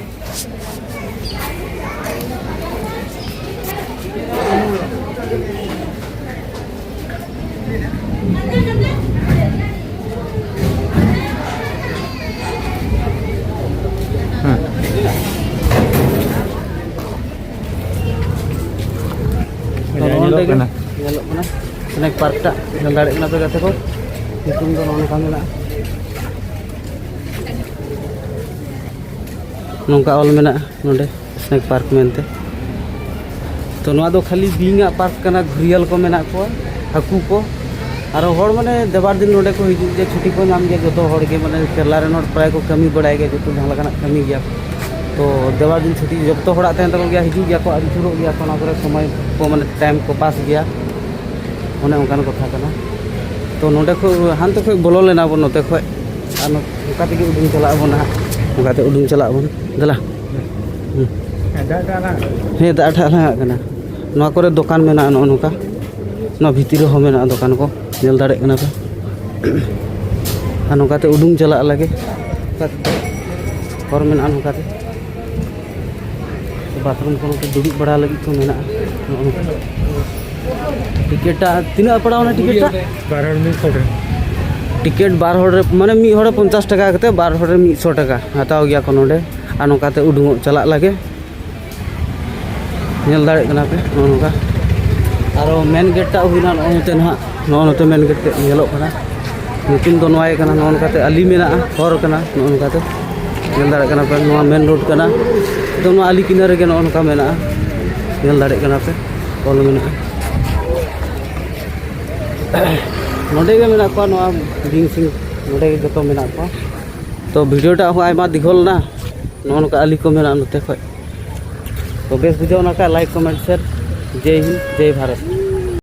ᱦᱮᱸ᱾ ᱛᱚ, ᱱᱚᱜᱼᱚ ᱱᱚᱸᱰᱮ ᱧᱮᱞᱚᱜ ᱜᱮ ᱠᱟᱱᱟ᱾ ᱧᱮᱞᱚᱜ ᱠᱟᱱᱟ ᱥᱱᱮᱠ ᱯᱟᱨᱠ ᱴᱟᱜ, ᱧᱮᱞ ᱫᱟᱲᱮᱭᱟᱜ ᱠᱟᱱᱟ ᱯᱮ ᱜᱟᱛᱮ ᱠᱚ, ᱧᱩᱛᱩᱢ ᱫᱚ ᱱᱚᱜᱼᱚ ᱱᱚᱝᱠᱟ ᱢᱮᱱᱟᱜᱼᱟ᱾ ᱱᱚᱝᱠᱟ ᱚᱞ ᱢᱮᱱᱟᱜᱼᱟ ᱱᱚᱰᱮ ᱥᱱᱮᱠ ᱯᱟᱨᱠ ᱢᱮᱱᱛᱮ᱾ ᱛᱚ, ᱱᱚᱣᱟ ᱫᱚ ᱠᱷᱟᱹᱞᱤ ᱵᱤᱧᱟᱜ ᱯᱟᱨᱠ ᱠᱟᱱᱟ, ᱜᱷᱩᱨᱤᱭᱟᱞ ᱠᱚ ᱢᱮᱱᱟᱜ ᱠᱚᱣᱟ, ᱦᱟᱹᱠᱩ ᱠᱚ, ᱟᱨᱚ ᱦᱚᱲ ᱢᱟᱱᱮ ᱫᱮᱣᱟᱨ ᱫᱤᱱ ᱱᱚᱰᱮ ᱠᱚ ᱦᱤᱡᱩᱜ ᱜᱮᱭᱟ, ᱪᱷᱩᱴᱤ ᱠᱚ ᱧᱟᱢ ᱜᱮᱭᱟ ᱡᱚᱛᱚ ᱦᱚᱲ ᱜᱮ, ᱢᱟᱱᱮ ᱠᱮᱨᱞᱟ ᱨᱮᱱ ᱦᱚᱲ ᱯᱨᱟᱭ ᱠᱚ ᱠᱟᱹᱢᱤ ᱵᱟᱲᱟᱭ ᱜᱮᱭᱟ, ᱡᱚᱛᱚ ᱡᱟᱦᱟᱸ ᱞᱮᱠᱟᱱᱟᱜ ᱠᱟᱹᱢᱤ ᱜᱮᱭᱟ᱾ ᱛᱚ, ᱫᱮᱣᱟᱨ ᱫᱤᱱ ᱪᱷᱩᱴᱤ ᱡᱚᱛᱚ ᱦᱚᱲᱟᱜ ᱛᱟᱦᱮᱱ ᱛᱟᱠᱚ ᱜᱮᱭᱟ, ᱦᱤᱡᱩᱜ ᱜᱮᱭᱟ ᱠᱚ, ᱟᱹᱪᱩᱨᱚᱜ ᱜᱮᱭᱟ ᱠᱚ, ᱚᱱᱟ ᱠᱚᱨᱮ ᱥᱚᱢᱚᱭ ᱠᱚ ᱢᱟᱱᱮ ᱴᱟᱭᱤᱢ ᱠᱚ ᱯᱟᱥ ᱜᱮᱭᱟ᱾ ᱚᱱᱮ ᱚᱱᱠᱟᱱ ᱠᱟᱛᱷᱟ ᱠᱟᱱᱟ᱾ ᱛᱚ, ᱱᱚᱸᱰᱮ ᱠᱷᱚᱡ, ᱦᱟᱱᱛᱮ ᱠᱷᱚᱡ ᱵᱚᱞᱚ ᱞᱮᱱᱟ ᱵᱚᱱ ᱱᱚᱛᱮ ᱠᱷᱚᱡ, ᱟᱨ ᱱᱚ-, ᱱᱚᱝᱠᱟ ᱛᱮᱜᱮ ᱩᱰᱩᱝ ᱪᱟᱞᱟᱜ ᱟᱵᱚᱱ ᱱᱟᱦᱟᱜ, ᱱᱚᱝᱠᱟ ᱛᱮ ᱩᱰᱩᱝ ᱪᱟᱞᱟᱜ ᱟᱵᱚᱱ᱾ ᱫᱮᱞᱟ᱾ ᱦᱩᱸ᱾ ᱦᱮᱸ, ᱫᱟᱜ ᱴᱟᱜ ᱞᱟᱜᱟᱜ ᱠᱟᱱᱟ᱾ ᱱᱚᱣᱟ ᱠᱚᱨᱮ ᱫᱚᱠᱟᱱ ᱢᱮᱱᱟᱜᱼᱟ ᱱᱚᱜᱼᱚ ᱱᱚᱝᱠᱟ᱾ ᱱᱚᱣᱟ ᱵᱷᱤᱛᱤᱨ ᱨᱮᱦᱚᱸ ᱢᱮᱱᱟᱜᱼᱟ ᱫᱚᱠᱟᱱ ᱠᱚ, ᱧᱮᱞ ᱫᱟᱲᱮᱭᱟᱜ ᱠᱟᱱᱟ ᱯᱮ᱾ ᱟᱨ ᱱᱚᱝᱠᱟ ᱛᱮ ᱩᱰᱩᱝ ᱪᱟᱞᱟᱜ ᱞᱟᱹᱜᱤᱫ ᱦᱚᱨ ᱢᱮᱱᱟᱜᱼᱟ ᱱᱚᱝᱠᱟ ᱛᱮ᱾ ᱵᱟᱛᱷᱨᱩᱢ ᱠᱚ ᱱᱚᱛᱮ ᱫᱩᱲᱩᱵ ᱵᱟᱲᱟ ᱞᱟᱹᱜᱤᱫ ᱠᱚ ᱢᱮᱱᱟᱜᱼᱟ᱾ ᱱᱚᱜᱼᱚ ᱱᱚᱝᱠᱟ᱾ ᱴᱤᱠᱤᱴ ᱴᱟᱜ ᱛᱤᱱᱟᱹᱜ ᱯᱟᱲᱟᱣ ᱮᱱᱟ ᱴᱤᱠᱤᱴ ᱴᱟᱜ? ᱵᱟᱨ ᱦᱚᱲ ᱢᱤᱫ ᱥᱚ ᱴᱟᱠᱟ᱾ ᱴᱤᱠᱤᱴ ᱵᱟᱨ ᱦᱚᱲ ᱨᱮ, ᱢᱟᱱᱮ ᱢᱤᱫ ᱦᱚᱲ ᱨᱮ ᱯᱚᱧᱪᱟᱥ ᱴᱟᱠᱟ ᱠᱟᱛᱮ, ᱵᱟᱨ ᱦᱚᱲ ᱨᱮ ᱢᱤᱫ ᱥᱚ ᱴᱟᱠᱟ ᱦᱟᱛᱟᱣ ᱜᱮᱭᱟ ᱠᱚ ᱱᱚᱰᱮ᱾ ᱟᱨ ᱱᱚᱝᱠᱟ ᱛᱮ ᱩᱰᱩᱝᱚᱜ ᱪᱟᱞᱟᱜ ᱞᱟᱹᱜᱤᱫ᱾ ᱧᱮᱞ ᱫᱟᱲᱮᱭᱟᱜ ᱠᱟᱱᱟ ᱯᱮ ᱱᱚᱜᱼᱚ ᱱᱚᱝᱠᱟ᱾ ᱟᱨᱚ ᱢᱮᱱ ᱜᱮᱴ ᱴᱟᱜ ᱦᱩᱭᱱᱟ ᱱᱚᱜᱼᱚ ᱱᱚᱛᱮ ᱱᱟᱦᱟᱜ, ᱱᱚᱜᱼᱚ ᱱᱚᱛᱮ ᱢᱮᱱ ᱜᱮᱴ ᱛᱮ ᱧᱮᱞᱚᱜ ᱠᱟᱱᱟ᱾ ᱧᱩᱛᱩᱢ ᱫᱚ ᱱᱚᱣᱟ ᱜᱮ ᱠᱟᱱᱟ, ᱱᱚᱜᱼᱚ ᱱᱚᱝᱠᱟ ᱛᱮ ᱟᱹᱞᱤ ᱢᱮᱱᱟᱜᱼᱟ, ᱦᱚᱨ ᱠᱟᱱᱟ ᱱᱚᱜᱼᱚ ᱱᱚᱝᱠᱟ ᱛᱮ᱾ ᱧᱮᱞ ᱫᱟᱲᱮᱭᱟᱜ ᱠᱟᱱᱟ ᱯᱮ ᱱᱚᱣᱟ ᱢᱮᱱ ᱨᱳᱰ ᱠᱟᱱᱟ᱾ ᱮᱠᱫᱚᱢ ᱱᱚᱣᱟ ᱟᱹᱞᱤ ᱠᱤᱱᱟᱹ ᱨᱮᱜᱮ ᱱᱚᱜᱼᱚ ᱱᱚᱝᱠᱟ ᱢᱮᱱᱟᱜᱼᱟ, ᱧᱮᱞ ᱫᱟᱲᱮᱭᱟᱜ ᱠᱟᱱᱟ ᱯᱮ ᱚᱞ ᱢᱮᱱᱟᱜᱼᱟ᱾ ᱱᱚᱰᱮ ᱜᱮ ᱢᱮᱱᱟᱜ ᱠᱚᱣᱟ ᱱᱚᱣᱟ ᱵᱤᱧ ᱥᱤᱝ, ᱱᱚᱰᱮ ᱜᱮ ᱡᱚᱛᱚ ᱢᱮᱱᱟᱜ ᱠᱚᱣᱟ᱾ ᱛᱚ, ᱵᱷᱤᱰᱤᱭᱳ ᱴᱟᱜ ᱦᱚᱸ ᱟᱭᱢᱟ ᱫᱤᱜᱷᱚᱞ ᱱᱟ, ᱱᱚᱜᱼᱚ ᱱᱚᱝᱠᱟ ᱟᱹᱞᱤ ᱠᱚ ᱢᱮᱱᱟᱜᱼᱟ ᱱᱚᱛᱮ ᱠᱷᱚᱡ᱾ ᱛᱚ, ᱵᱮᱥ ᱵᱩᱡᱷᱟᱹᱣ ᱚᱱᱟ ᱠᱷᱟᱡ ᱞᱟᱭᱤᱠ, ᱠᱚᱢᱮᱱᱴ, ᱥᱮᱭᱟᱨ᱾ ᱡᱮᱭ ᱦᱤᱱᱫ, ᱡᱮᱭ ᱵᱷᱟᱨᱚᱛ᱾